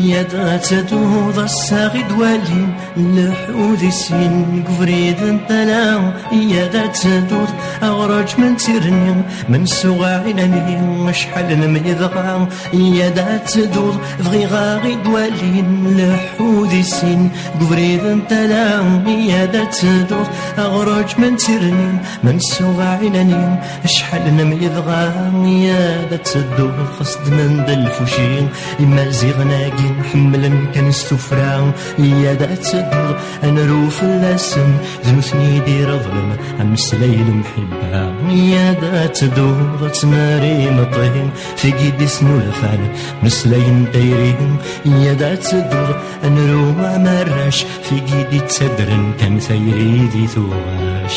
Yad ad tedduḍ ass-a ɣ idwalin, leḥḥud i sin deg ubrid n tala. Yad ad tedduḍ aɣraǧ n tirni, mensuɣ ɛinani acḥal n mi dɣa. Yad ad tedduḍ bɣiɣ aɣ idwalin, leḥḥud i sin deg ubrid n tala. Yad ad tedduḍ aɣraǧ n tirni, mensuɣ ɛinani acḥal n mi dɣa. Yad ad tedduḍ xas ddmen d lfuci, imaziɣen-agi ḥemmlen kan s tufra. Yad ad tedduḍ ad nru fell-asen, d nutni i d-ireḍlen ameslay n lemḥibba. Yad ad tedduḍ ad tnari meṭṭi, tigi d-isnulfan meslay n tayri. Yad ad tedduḍ ad nru am arrac, tigi d-ittadren kan tayri di tuɣac.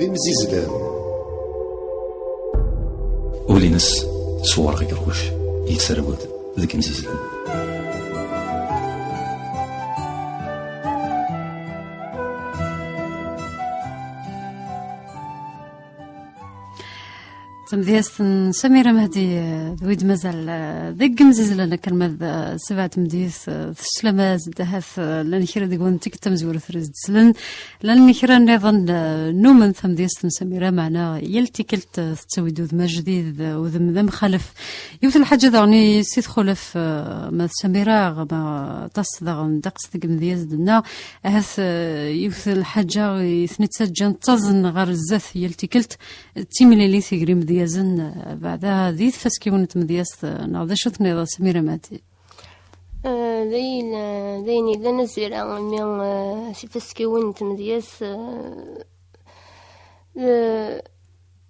D imzizlen. Ul-ines s werɣ igerruc, yettarwed deg imzizlen. Tamedyazt n Samira Mehdi, eh, d wid mazal, eh, deg imzizlen akken ma d, eh, sebɛa tmedyit, eh, teslam-as-d ahat, eh, llan kra deg-wen tikkelt tamezwarut ara s-d-slen, llan kra nniḍen, eh, nnumen tamedyazt n Samira, meɛna yal tikkelt, eh, tettawi-d udem ajdid, eh, udem d amxalef. Yiwet n lḥaǧa daɣen i si txulef, eh, ma d Samira, ma aṭas daɣen ddeqs deg imedyazen-nneɣ, ahat, eh, yiwet n lḥaǧa i ten-ittaǧǧan ttaẓen ɣer zdat yal tikkelt, d timlilit gar imedyazen, eh, beɛda di tfaskiwin n tmedyazt, eh, neɣ d acu tenniḍ a Samira Mehdi? Eh, d ayen, eh, d ayen yellan a Zira, imi, eh, tifaskiwin n tmedyazt, eh, eh,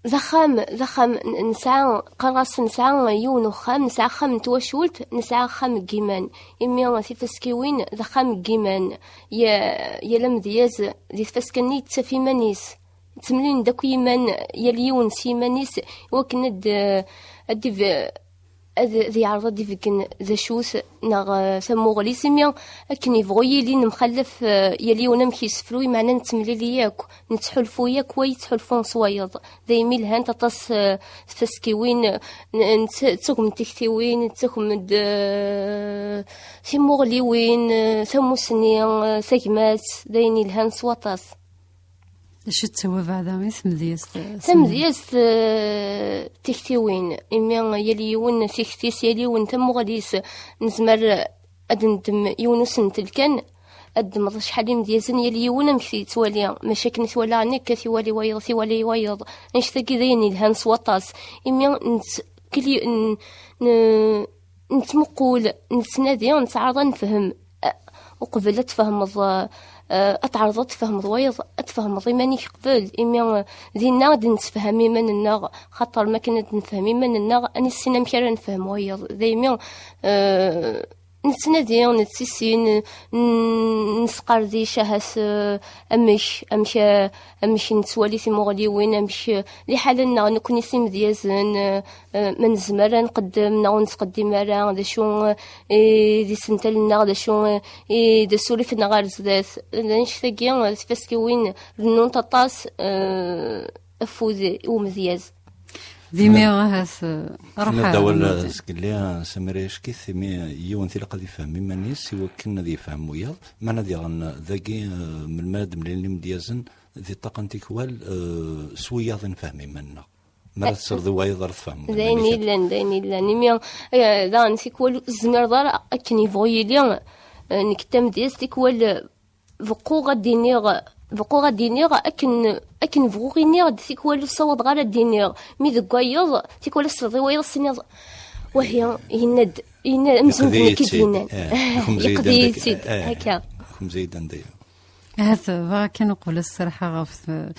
d axxam, d axxam n-, nesɛa, qqareɣ-as nesɛa yiwen uxxam, nesɛa axxam n twacult, nesɛa axxam n yiman. Imi tifaskiwin d axxam n yiman. Ya-, yal amedyaz di tfaska-nni yettaf iman-is. Ttemlilin-d akk yiman, yal yiwen s yiman-is, i wakken ad d-, ad d-, ad, ad yeɛreḍ ad d-ibeggen d acu-t, neɣ, eh, tamuɣli-s, imi akken yebɣu yili nemxallaf, eh, yal yiwen amek yessefruy, meɛna nettemlili akk, nettḥulfu akk, wa yettḥulfu s wayeḍ. Daymi lhant aṭas, eh, tfaskiwin, eh, n-, n-, ttagem tiktiwin, ttagem-d, eh, timuɣliwin, eh, tamusni, eh, tagmat, d ayen yelhan s waṭas. D acu d tawabeɛda i tmedyazt, eh, Samira? Tamedyazt, eh, tiktiwin, imi yal yiwen tikti-s, yal yiwen tamuɣli-s, nezmer ad neddem yiwen usentel kan, ad ddmeḍ acḥal imedyazen, yal yiwen amek t-yettwali, maca akken i t-walaɣ nekk, ad t-iwali wayeḍ, ad t-iwali wayeḍ. Annect-agi d ayen yelhan s waṭas, imi nett-, kli-, n-, n-, nettmuqul, nettnadi, nettɛaraḍ ad nefhem, eh, uqbel ad tfehmeḍ, eh, ad tɛerḍeḍ ad tfehmeḍ wayeḍ, ad tfehmeḍ iman-ik qbel, imi, eh, dinna ad netfehhem iman-nneɣ, xaṭer ma kan ad nefhem iman-nneɣ, ad nissin amek ara nefhem wayeḍ. Daymi, eh, nettnadi, nettissin, n-, nesqerdic ahat, eh, amek, amek, eh, amek nettwali timuɣliwin, amek, eh, liḥala-nneɣ nekkni s imedyazen, eh, eh, ma nezmer ad nqeddem neɣ ur nettqeddim ara, d acu, eh, i d isental-nneɣ, d acu, eh, i d asurif-nneɣ ar zdat. D annect-agi, eh, tifaskiwin rennunt aṭas, eh, afud i umedyaz. D imi ahat, eh, ruḥ tenna-d awal, eh, zgelli, eh, Samira Yackit, imi yiwen tilaq ad yefhem iman-is i wakken ad yefhem wiyaḍ. Meɛna diɣen, eh, dagi, eh, melmi ara d-mlilen imedyazen, di ṭṭaqa n tikwal, eh, s wiyaḍ i nefhem iman-nneɣ. Mi ara tesreḍ i wayeḍ ara tfehmeḍ d ayen iman-ik. Yellan, d ayen yellan. Imi, eh, daɣen tikwal ur tezmireḍ ara akken yebɣu yili, Eh, nekk d tamedyazt, tikwal beqquɣ ad d-iniɣ, beqquɣ ad d-iniɣ akken, akken bɣuɣ iniɣ-d, tikwal ur ssawḍeɣ ara ad d-iniɣ. Mi deg wayeḍ, tikwal asleḍ i wayeḍ, s-tiniḍ, wahi, yenna-d, yenna amzun d nekk i d-yennan. Yeqḍi-yi-tt-id, akka. Xemza-yi-d anda yella. Ahat bɣa kan uqbel ad sserḥeɣ ɣef t-,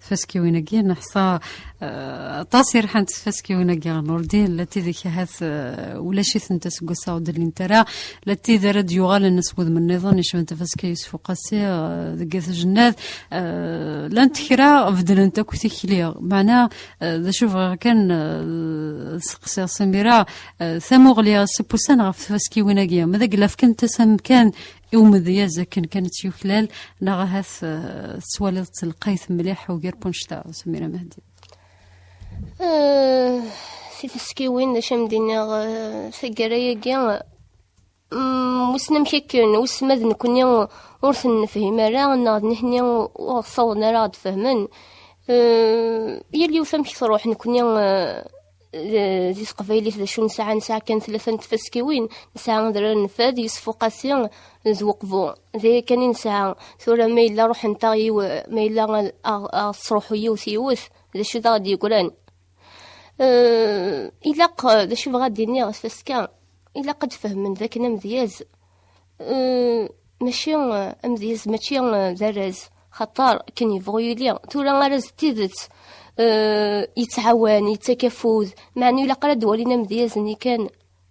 tfaskiwin-agi, neḥsa, eh, aṭas i rḥant tfaskiwin-agi ɣer Nurdin, la tid ahat, eh, ulac-itent aseggas-a ur d-llint ara, la tid ara d-yuɣalen s wudem nniḍen yecban tafaska Yusef Uqasi, eh, deg At Jennad, eh, llant kra beddlent akk tikli, meɛna, eh, d acu bɣiɣ kan, eh, ad seqsiɣ Samira, eh, tamuɣli s-, s-, pusan ɣef tfaskiwin-agi, ma d agla fkant-as amkan i umedyaz akken kan ad tt-yuklal, neɣ ahat, eh, tettwaliḍ-tt lqayet mliḥ ugar n wannect-a, Samira Mehdi? Eh, tifaskiwin, d acu am d-iniɣ, eh, taggara-agi, mm, wissen amek akken, wissen ma d nekni ur ten-nefhim ara, neɣ d nitni ur ɣ-ssawḍen ara ad d-fehmen. Eh, yal yiwet amek truḥ, nekni, eh, d-, di teqbaylit d acu nesɛa? Nesɛa kan tlata n tfaskiwin, nesɛa Adrar n Fad, Yusef Uqasi d Weqbu. D aya kan i nesɛa. Tura ma yella ruḥent-aɣ yiw-, ma yella a-, a-, a-, tesruḥu yiwet yiwet, d acu d aɣ-d-yeggran? Eh, ilaq, d acu bɣa ad d-iniɣ s tfaska, ilaq ad d-fehmen d akken amedyaz, eh, mačči, eh, amedyaz mačči, eh, d arraz, xaṭer akken yebɣu yili. Tura arraz d tidet, eh, yettɛawan, yettak afud, meɛna ilaq ara d-walin amedyaz-nni kan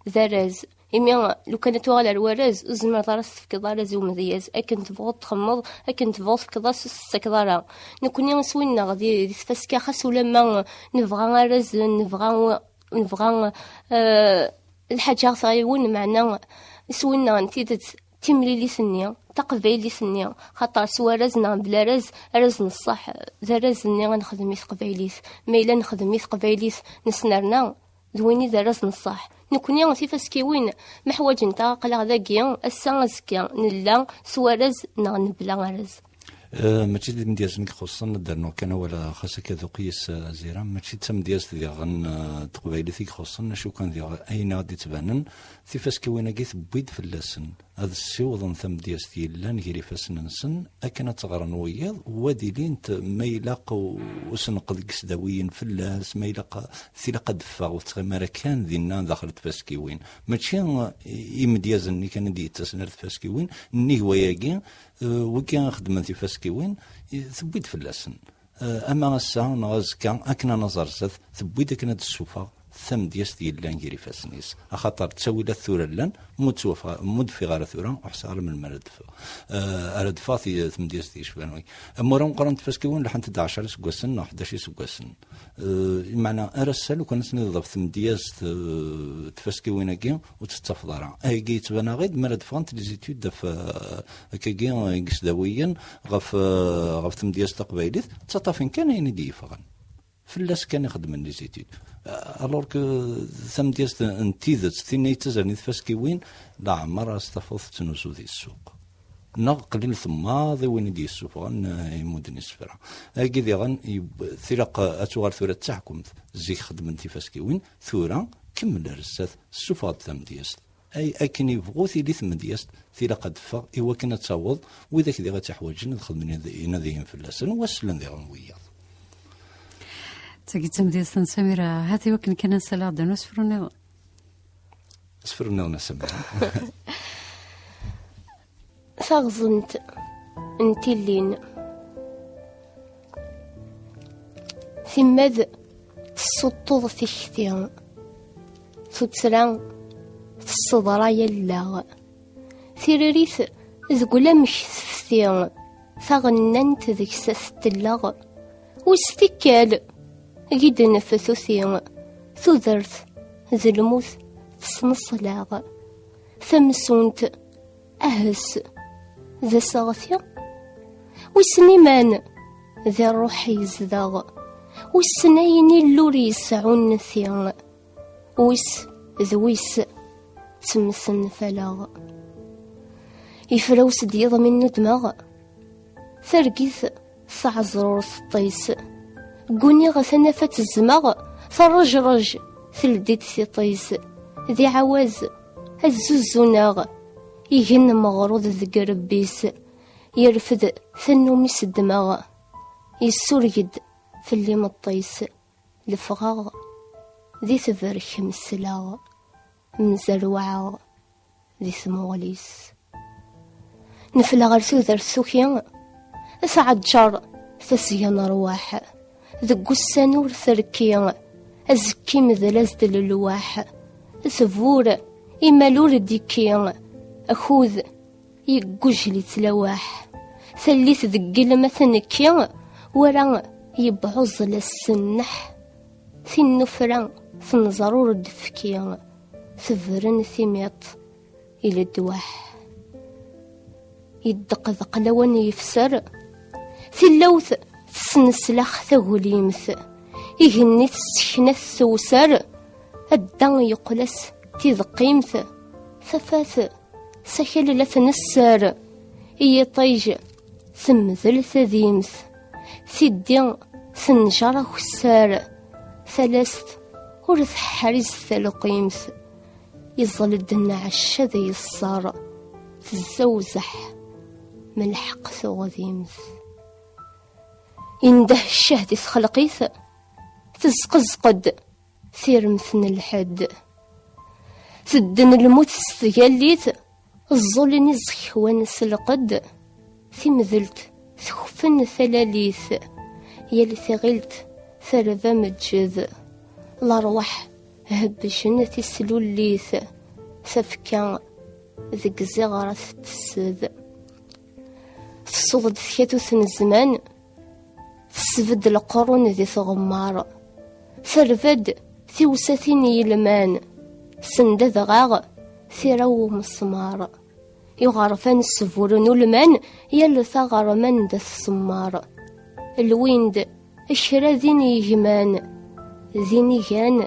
d arraz. Imi lukan ad tuɣal ar warraz, ur tzemreḍ ara ad s-tefkeḍ arraz i umedyaz. Akken tebɣuḍ txemmeḍ, akken tebɣuḍ tefkeḍ-as, ur s-tettakeḍ ara. Nekni iswi-nneɣ di, di tfaska, xas ulamma nebɣa arraz, nebɣa, nebɣa, eh, lḥaǧa ɣ-tɣiwen, meɛna iswi-nneɣ n tidet d timlilit-nni, taqbaylit-nni, xaṭer s warraz neɣ bla arraz, arraz n ṣṣeḥ, d arraz-nni ad nexdem i teqbaylit. Ma yella nexdem i teqbaylit, nesnerna, d win i d arraz n ṣṣeḥ. Nekni, tifaskiwin, ma ḥwajent-aɣ, aql-aɣ dagi, ass-a, azekka, nella s warraz neɣ nebla arraz. Eh, mačči d imedyazen i ixuṣṣen, ad d-rnuɣ kan awal, xas akka d uqyis, eh, Azira, mačči d tamedyazt diɣen, eh, n teqbaylit i ixuṣṣen, acu kan diɣ ayen i ɣ-d-ittbanen, tifaskiwin-agi tewwi-d fell-asen ad ssiwḍen tamedyazt yellan gar ifassen-nsen, akken ad tt-ɣren wiyaḍ, u ad ilint ma ilaq u-, usenqed deg isdawiyen fell-as, ma ilaq, tilaq ad d-teffeɣ ur tettɣimi ara kan dinna daxel n tfaskiwin. Mačči, eh, imedyazen-nni kan i d-yettasen ar tfaskiwin, nnig wayagi, eh, wigi ixeddmen tifaskiwin, eh, tewwi-d fell-asen. Eh, ama ass-a neɣ azekka, akken ad naẓer zdat, tewwi-d akken ad d-tessufeɣ tamedyazt yellan gar ifassen-is. Axaṭer ttawilat tura llan, mu d-twafa-, mu d-teffiɣ ara tura, ur ḥṣiɣ ara melmi ara d-teffeɣ. Eh, ara d-teffeɣ ti-, tmedyazt yecban wi. Amur ameqqran n tfaskiwin lḥant-d ɛecra iseggasen neɣ ḥdac iseggasen. Eh, meɛna ar ass-a, lukan ad tiniḍ ɣef tmedyazt, eh, tfaskiwin-agi, ur tt-tettafeḍ ara. Ayagi yettban-aɣ-id, mi ara d-ffɣent les études ɣef, eh, akkagi, eh, deg isdawiyen, ɣef, eh, ɣef tmedyazt taqbaylit, ttaṭṭafen kan ayen i d-yeffɣen. Fell-as kan i xeddmen les études. Eh, alors que tamedyazt n tidet, tin ay yettazren i tfaskiwin, leɛmer ara s-tafeḍ tettnuzu di ssuq. Neɣ qlil temmaḍ i win i d-yessufɣen, eh, imudden isefra. Agi diɣen, yeb-, tilaq, eh, ad tuɣal tura d taḥkumt. Zik xeddmen tifaskiwin, tura kemmel ar zdat, ssufeɣ-d tamedyazt. Ay, akken yebɣu tili tmedyazt, tilaq ad d-teffeɣ i wakken ad taweḍ widak diɣ ad tt-iḥwaǧen ad xedmen inad-, inadiyen fell-asen, u ad slen diɣen wiyaḍ. Tagi d tamedyazt n Samira, hat i wakken kan ad nsaleɣ-d anu asefru nniḍen. Asefru nniḍen a Samira. Taɣẓent n tillin. Timmad tessuṭṭuḍ tikti, tuttra tesseḍray allaɣ. Tiririt deg ulamek tefti, taɣennant deg-s ad t-telleɣ. Wis tikkal, gidnef tuti, tudert d lmut tesneṣlaɣ. Tamsunt, ahes d aseɣti. Wissen iman di ṛṛuḥ yezdeɣ. Wissen ayen illur yesɛun ti. Wis d wis ttemsenfaleɣ. Ifrawes-d yiḍ mi nnudmeɣ. Targit teɛẓrurt ṭṭis. Gguniɣ tanafa tezmeɣ, terrejrej teldi-d tiṭ-is. Di ɛawaz, azzuzuneɣ. igen meɣrud deg rebbi-s, yerfed tannumi s ddmeɣ, yessureg-d fell-i meṭṭi-s, lefɣeɣ di tebrek, mesleɣ, mzerwaɛeɣ di tmuɣli-s. Nefla ɣer tudert tuki, tɛeǧǧer tasga n rrwaḥ, deg ussan ur terki, azekki medl-as-d lelwaḥ, tbur imal ur d-ikki, akud yeggujel ittlawaḥ, tallit deg ilem ad tenekki, wara yebɛuẓ la ssenneḥ, tinnufra tenẓer ur d-tefki, tebren timiṭ i ledwaḥ. Yeddeqdeq lawan yefser, tilawt tesneslax tagulimt, igenni tesseknat tewser, adda yeqqel-as tideqqimt, tafat s akal la tnesser, i yiṭij temdel tadimt, tiddi tenjer akessar, talast ur teḥriz talqimt, iẓẓel-d nneɛc ad yeṣṣer, tezzawzeḥ melḥeq tuɣdimt. Indeh ccah di txelqit, tezqezq-d tiremt n lḥedd. Tedden lmut s tgallit, ẓẓulen iẓekwan s lqedd, timdelt tekfen talalit, yal tiɣilt terba meǧǧed, lerwaḥ hebbcen tislullit, tafekka deg ziɣra tettessed. Tsuḍ-d tkatut n zzman, tesbedd leqrun di tɣemmar, terba-d tiwsatin yelman, send adɣaɣ tira n umesmar. Iɣerfan sburun ulman, yal taɣerma anda tṣemmar. Lwin-d kra din yegman, din igan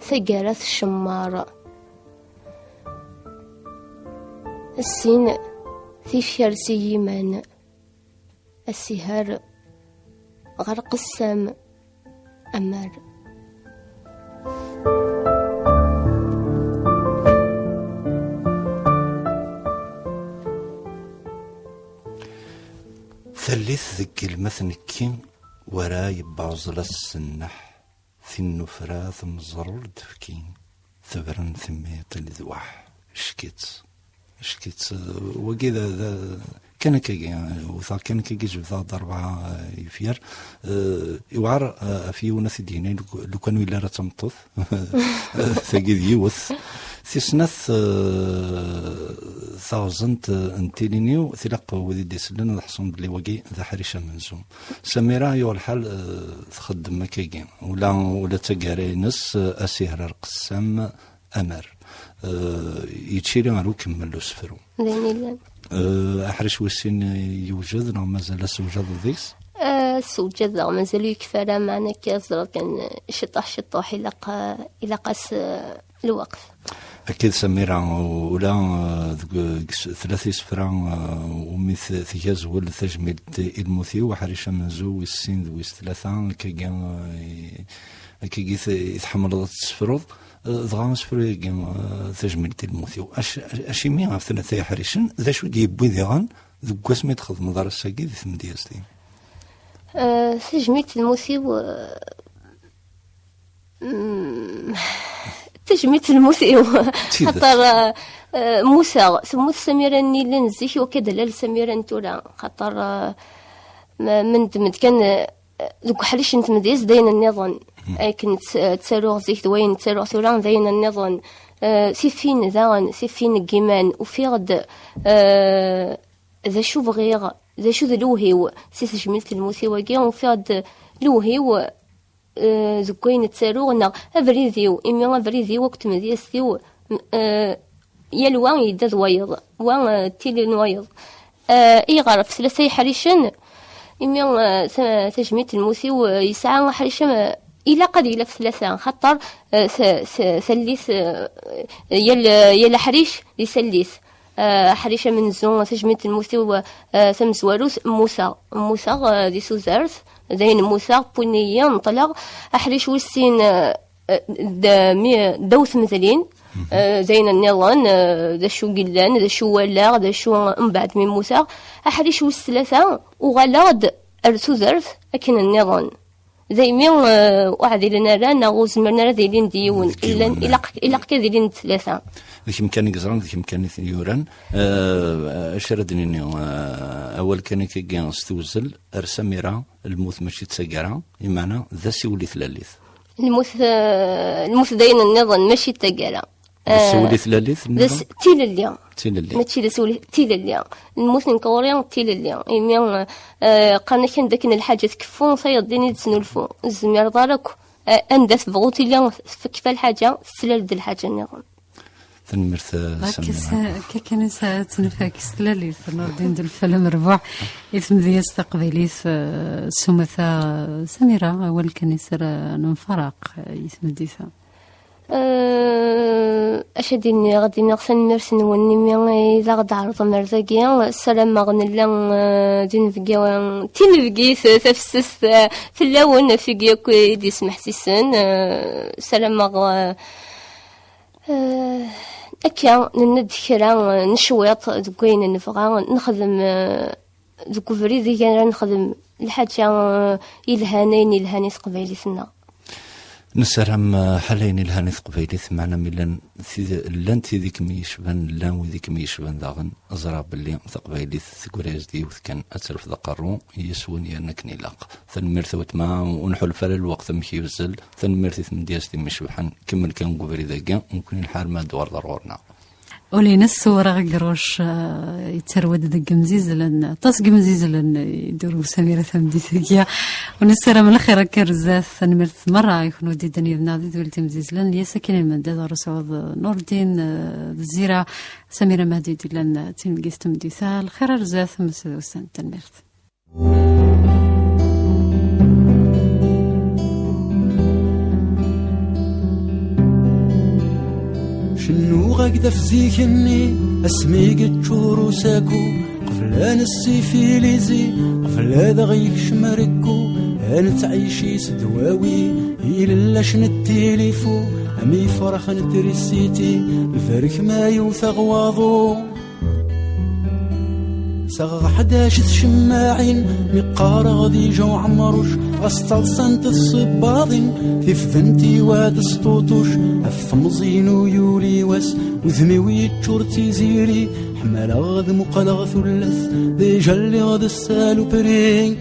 taggara tcemmar. Sin tifyar s yiman, asiher ɣer qessam amar. Tallit deg ilem ad tnekki, wara yebbeɛẓel ass-nneḥ, tinnufra temẓer ur d-tefki, tebren timiṭ i ledwaḥ. Ckit, ckit, wagi d, d, kan akkagi, wteɣ kan akkagi, jebdeɣ-d rebɛa, eh, ifyar. Eh, iwɛer, eh, ɣef yiwen ad t-id-yini, luk-, lukan ur yelli ara d tameṭṭut. Tagi d yiwet. Tis snat, eh, taɣẓent, eh, n tilin-iw, tilaq wid i d-isellen ad ḥṣun belli wagi d aḥric amenzu. Samira, yuɣ lḥal, eh, txeddem akkagi. Ula, ula d taggara-ines, eh, asiher ar qessam amar. Eh, yettciri ar ukemmel usefru. D ayen yellan. Eh, aḥric wis sin yewjed, neɣ mazal asewjad deg-s? Eh, asewjad daɣ mazal ur yekfi ara, meɛna akka ẓriɣ kan, eh, ciṭuḥ, ciṭuḥ, ilaq, eh, ilaq-as, eh, lweqt. Akked Samira, ula, eh, deg, deg s-, tlata isefra, eh, umi t-, tga zwel tajmilt i lmut-iw, aḥric amenzu wis sin d wis tlata, akkagi, eh, akkagi t-, i tḥemmleḍ ad tessefruḍ, eh, dɣa asefru-agi, eh, tajmilt i lmut-iw. Ac-, acimi ɣef tlata iḥricen, d acu d-yewwi diɣen deg wasmi txedmeḍ ar ass-agi di tmedyazt-im? Eh, tajmilt n lmut-iw, eh, Mm, tajmilt n lmut-iw. Tidet. Xaṭer, eh, eh, mmuteɣ. Temmut Samira-nni yellan zik, wakka d lal Samira n tura. Xaṭer, eh, ma, ma neddem-d kan, eh, deg uḥric n tmedyazt d ayen nniḍen. Akken tt-, ttaruɣ zik d wayen ttaruɣ tura d ayen nniḍen. Eh, tifin daɣen, tifin n yiman. Ufiɣ-d, eh, d acu bɣiɣ, d acu d lewhi-w. Si tejmilt n lmut-iw-agi, ufiɣ-d lewhi-w, eh, deg wayen ttaruɣ, neɣ abrid-iw, imi abrid-iw akked tmedyazt-iw, m-, eh, yal wa yedda d wayeḍ, wa, eh, d tili n wayeḍ. Eh, ayɣer ɣef tlata yeḥricen? Imi, eh, ta-, tajmilt n lmut-iw, eh, yesɛa aḥric am, eh, ilaq ad yili ɣef tlata, xaṭer, eh, ta-, ta-, tallit, eh, yal, yal aḥric di tallit. Eh, aḥric amenzu, tajmilt n lmut-iw, eh, tamezwarut, mmuteɣ. Mmuteɣ, eh, di tudert, dayen mmuteɣ, wwin-iyi, neṭleɣ. Aḥric wis sin, eh, eh, d-, mi-, ddaw tmedlin, Eh, d ayen nniḍen, eh, d acu yellan, d acu walaɣ, d acu mbeɛd mi mmuteɣ. Aḥric wis tlata, uɣaleɣ-d ar tudert akken nniḍen. Daymi, eh, ur ɛdilen ara, neɣ ur zmiren ara ad ilin d yiwen. Ilaq, ilaq kan ad ilin d tlata. D kemm kan i yeẓran, d kemm kan i ten-yuran. Eh, acu ara d-nini? Eh, awal kan akkagi s tewzel, ar Samira, lmut mačči d taggara, imeɛna d asiwel i tlalit. Lmut, eh, lmut d ayen nniḍen, mačči d taggara. D asiwel i tlalit, d as-, tilelli. Tilelli. Mačči d asiwel, tilelli. Lmut n kɣuri, tilelli. Imi, eh, qqaren-ak anda akken lḥaǧa tkeffu, tayeḍ din i d-tesnulfu. Ur tezmireḍ ara akk, eh, anda tebɣu tili, tfekfa lḥaǧa, tettlal-d lḥaǧa nniḍen. Tanemmirt, eh, akka Samira. Akka kan i s-, ad tenfak s tlalit, Nurdin d Lfal Amerbuḥ, i tmedyazt taqbaylit, eh, s umata, Samira, awal kan i s ara nemfaraq, eh, i tmeddit-a. Eh, acu ad d-iniɣ, ad d-iniɣ tanemmirt-nwen imi i d aɣ-d-tɛerḍem ar dagi. Ssarameɣ nella, eh, d inebgiwen, d tinebgit, eh, tafessast, eh, fell-awen, ɣef wigi akk i d-yesmeḥsisen. Eh, ssarameɣ, eh, eh, akka, nenna-d kra, eh, n cwiṭ deg wayen nebɣa, nexdem, eh, deg ubrid i ara nexdem lḥaǧa, eh, yelhan, ayen yelhan i teqbaylit-nneɣ. Nessaram, eh, ḥala ayen yelhan i teqbaylit, meɛna mi llan tid, llant tid i kem-yecban, llan wid i kem-yecban daɣen, ẓriɣ belli taqbaylit teggra-yas-d yiwet kan, ad terfed aqerru, yes-wen yerna akken ilaq. Tanemmirt a weltma, ur nḥulfa ara lweqt amek yuzzel, tanemmirt i tmedyazt i mi cebḥen, kemmel kan deg ubrid-agi, nekkni nḥar ma ad d-tuɣaleḍ ar ɣur-neɣ. Ul-ines Wreɣ Agruc, eh, yettarew-d deg Imzizlen, aṭas n Yimzizlen, eh, i d-turew Samira tameddit-agi. Ur nessaram lxir akka ar zdat, tanemmirt merra i kenwi d-yeddan yid-neɣ di tdwilt Imzizlen, yes akin i lmend ad ɣ-sɛuḍ, eh, Nurdin, eh, d Zira, Samira Mahdi d-yellan, eh, d tinebgit tameddit-a, lxir ar zdat, mmes d ussan, tanemmirt. Cennuɣ-ak-d ɣef zik-nni, asmi yeččur usaku, qbel ad nessifilizi, qbel ad aɣ-yekcem rekku, ad nettɛici s ddwawi, ilellac n ttilifu, am ifrax n trisiti, lberk ma yewt-aɣ waḍu. Sɛiɣ ḥdac tcemmaɛin, mi qqareɣ di Jean Ɛemruc, ɣas ttaḍsant tsebbaḍin, tifdent i wad s ṭuṭuc, ɣef temẓi n uyuli wass, udem-iw yeččur d tiziri, ḥemmleɣ ad muqleɣ tullas, déjà lliɣ d ssalupri.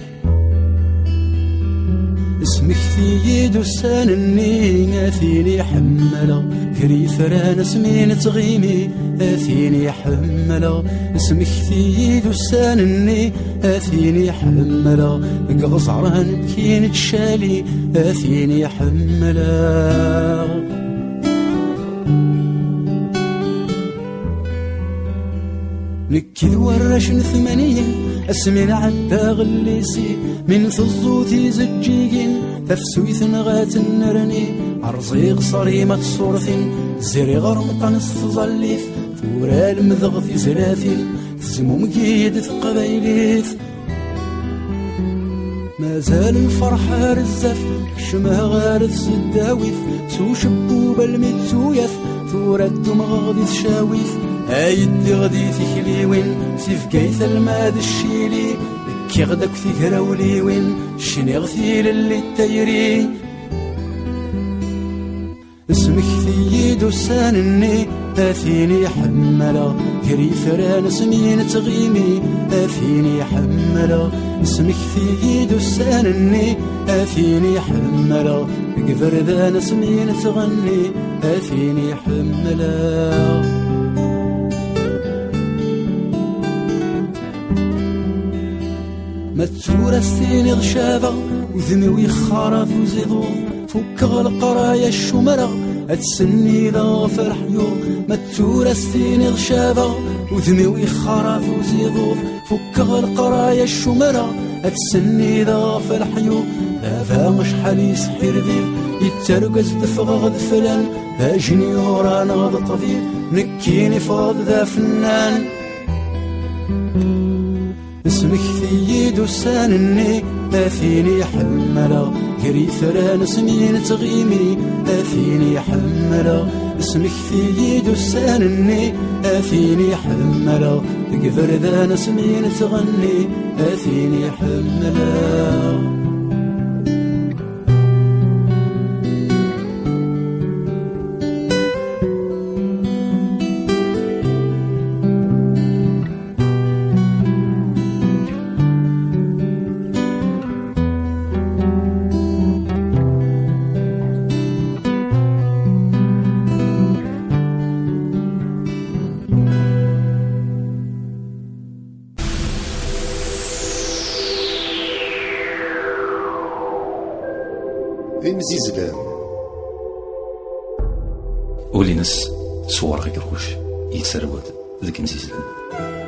Smekti-yi-d ussan-nni, a tin i ḥemmleɣ, gar yitran asmi nettɣimi, a tin i ḥemmleɣ. Smekti-yi-d ussan-nni, a tin i ḥemmleɣ, deg iɣẓer-a nekki nettcali, a tin i ḥemmleɣ. Nekk d warrac n tmanyin, asmi nɛedda ɣellisi, mi nteẓẓu tizeǧǧigin, tafsuyt neɣ ad tennerni, rẓiɣ ṣṣrima d tṣurtin, ziriɣ remṭan s tẓallit, tura lemdeɣ tizlatin, tezmumeg-iyi-d teqbaylit. Mazal lferḥ ar zdat, kecmeɣ ɣer tseddawit, s ucebbub almi d tuyat, tura ddumɣeɣ di tcawit, ay ddiɣ di tikliwin, si Bgayt alma d Ccili, kkiɣ-d akk tigrawliwin, cniɣ tilelli d tayri. Smekti-yi-d ussan-nni, a tin i ḥemmleɣ, gar yitran asmi nettɣimi, a tin i ḥemmleɣ. Smekti-yi-d ussan-nni, a tin i ḥemmleɣ, deg iberdan asmi nettɣenni, a tin i ḥemmleɣ. Ma d tura s-tiniḍ cabeɣ, udem-iw yexxar ɣef uziḍuḍ, fukkeɣ leqraya ccumreɣ, ad sennideɣ ɣef leḥyuḍ. Ma d tura s-tiniḍ cabeɣ, udem-iw yexxar ɣef uziḍuḍ, fukkeɣ leqraya ccumreɣ, ad sennideɣ ɣef leḥyuḍ. Baba acḥal yesḥirbib, yettargu ad ffɣeɣ d flan, d ajenyur neɣ d ṭṭbib, nekkini ffɣeɣ-d d afennan. Smekti-yi-d ussan-nni, a tin i ḥemmleɣ, gar yitran asmi nettɣimi, a tin i ḥemmleɣ. Smekti-yi-d ussan-nni, a tin i ḥemmleɣ, deg iberdan asmi nettɣenni, a tin i ḥemmleɣ. Imzizzlen. Ul-ines s werɣ agerruj, yettarwad deg imzizzlen.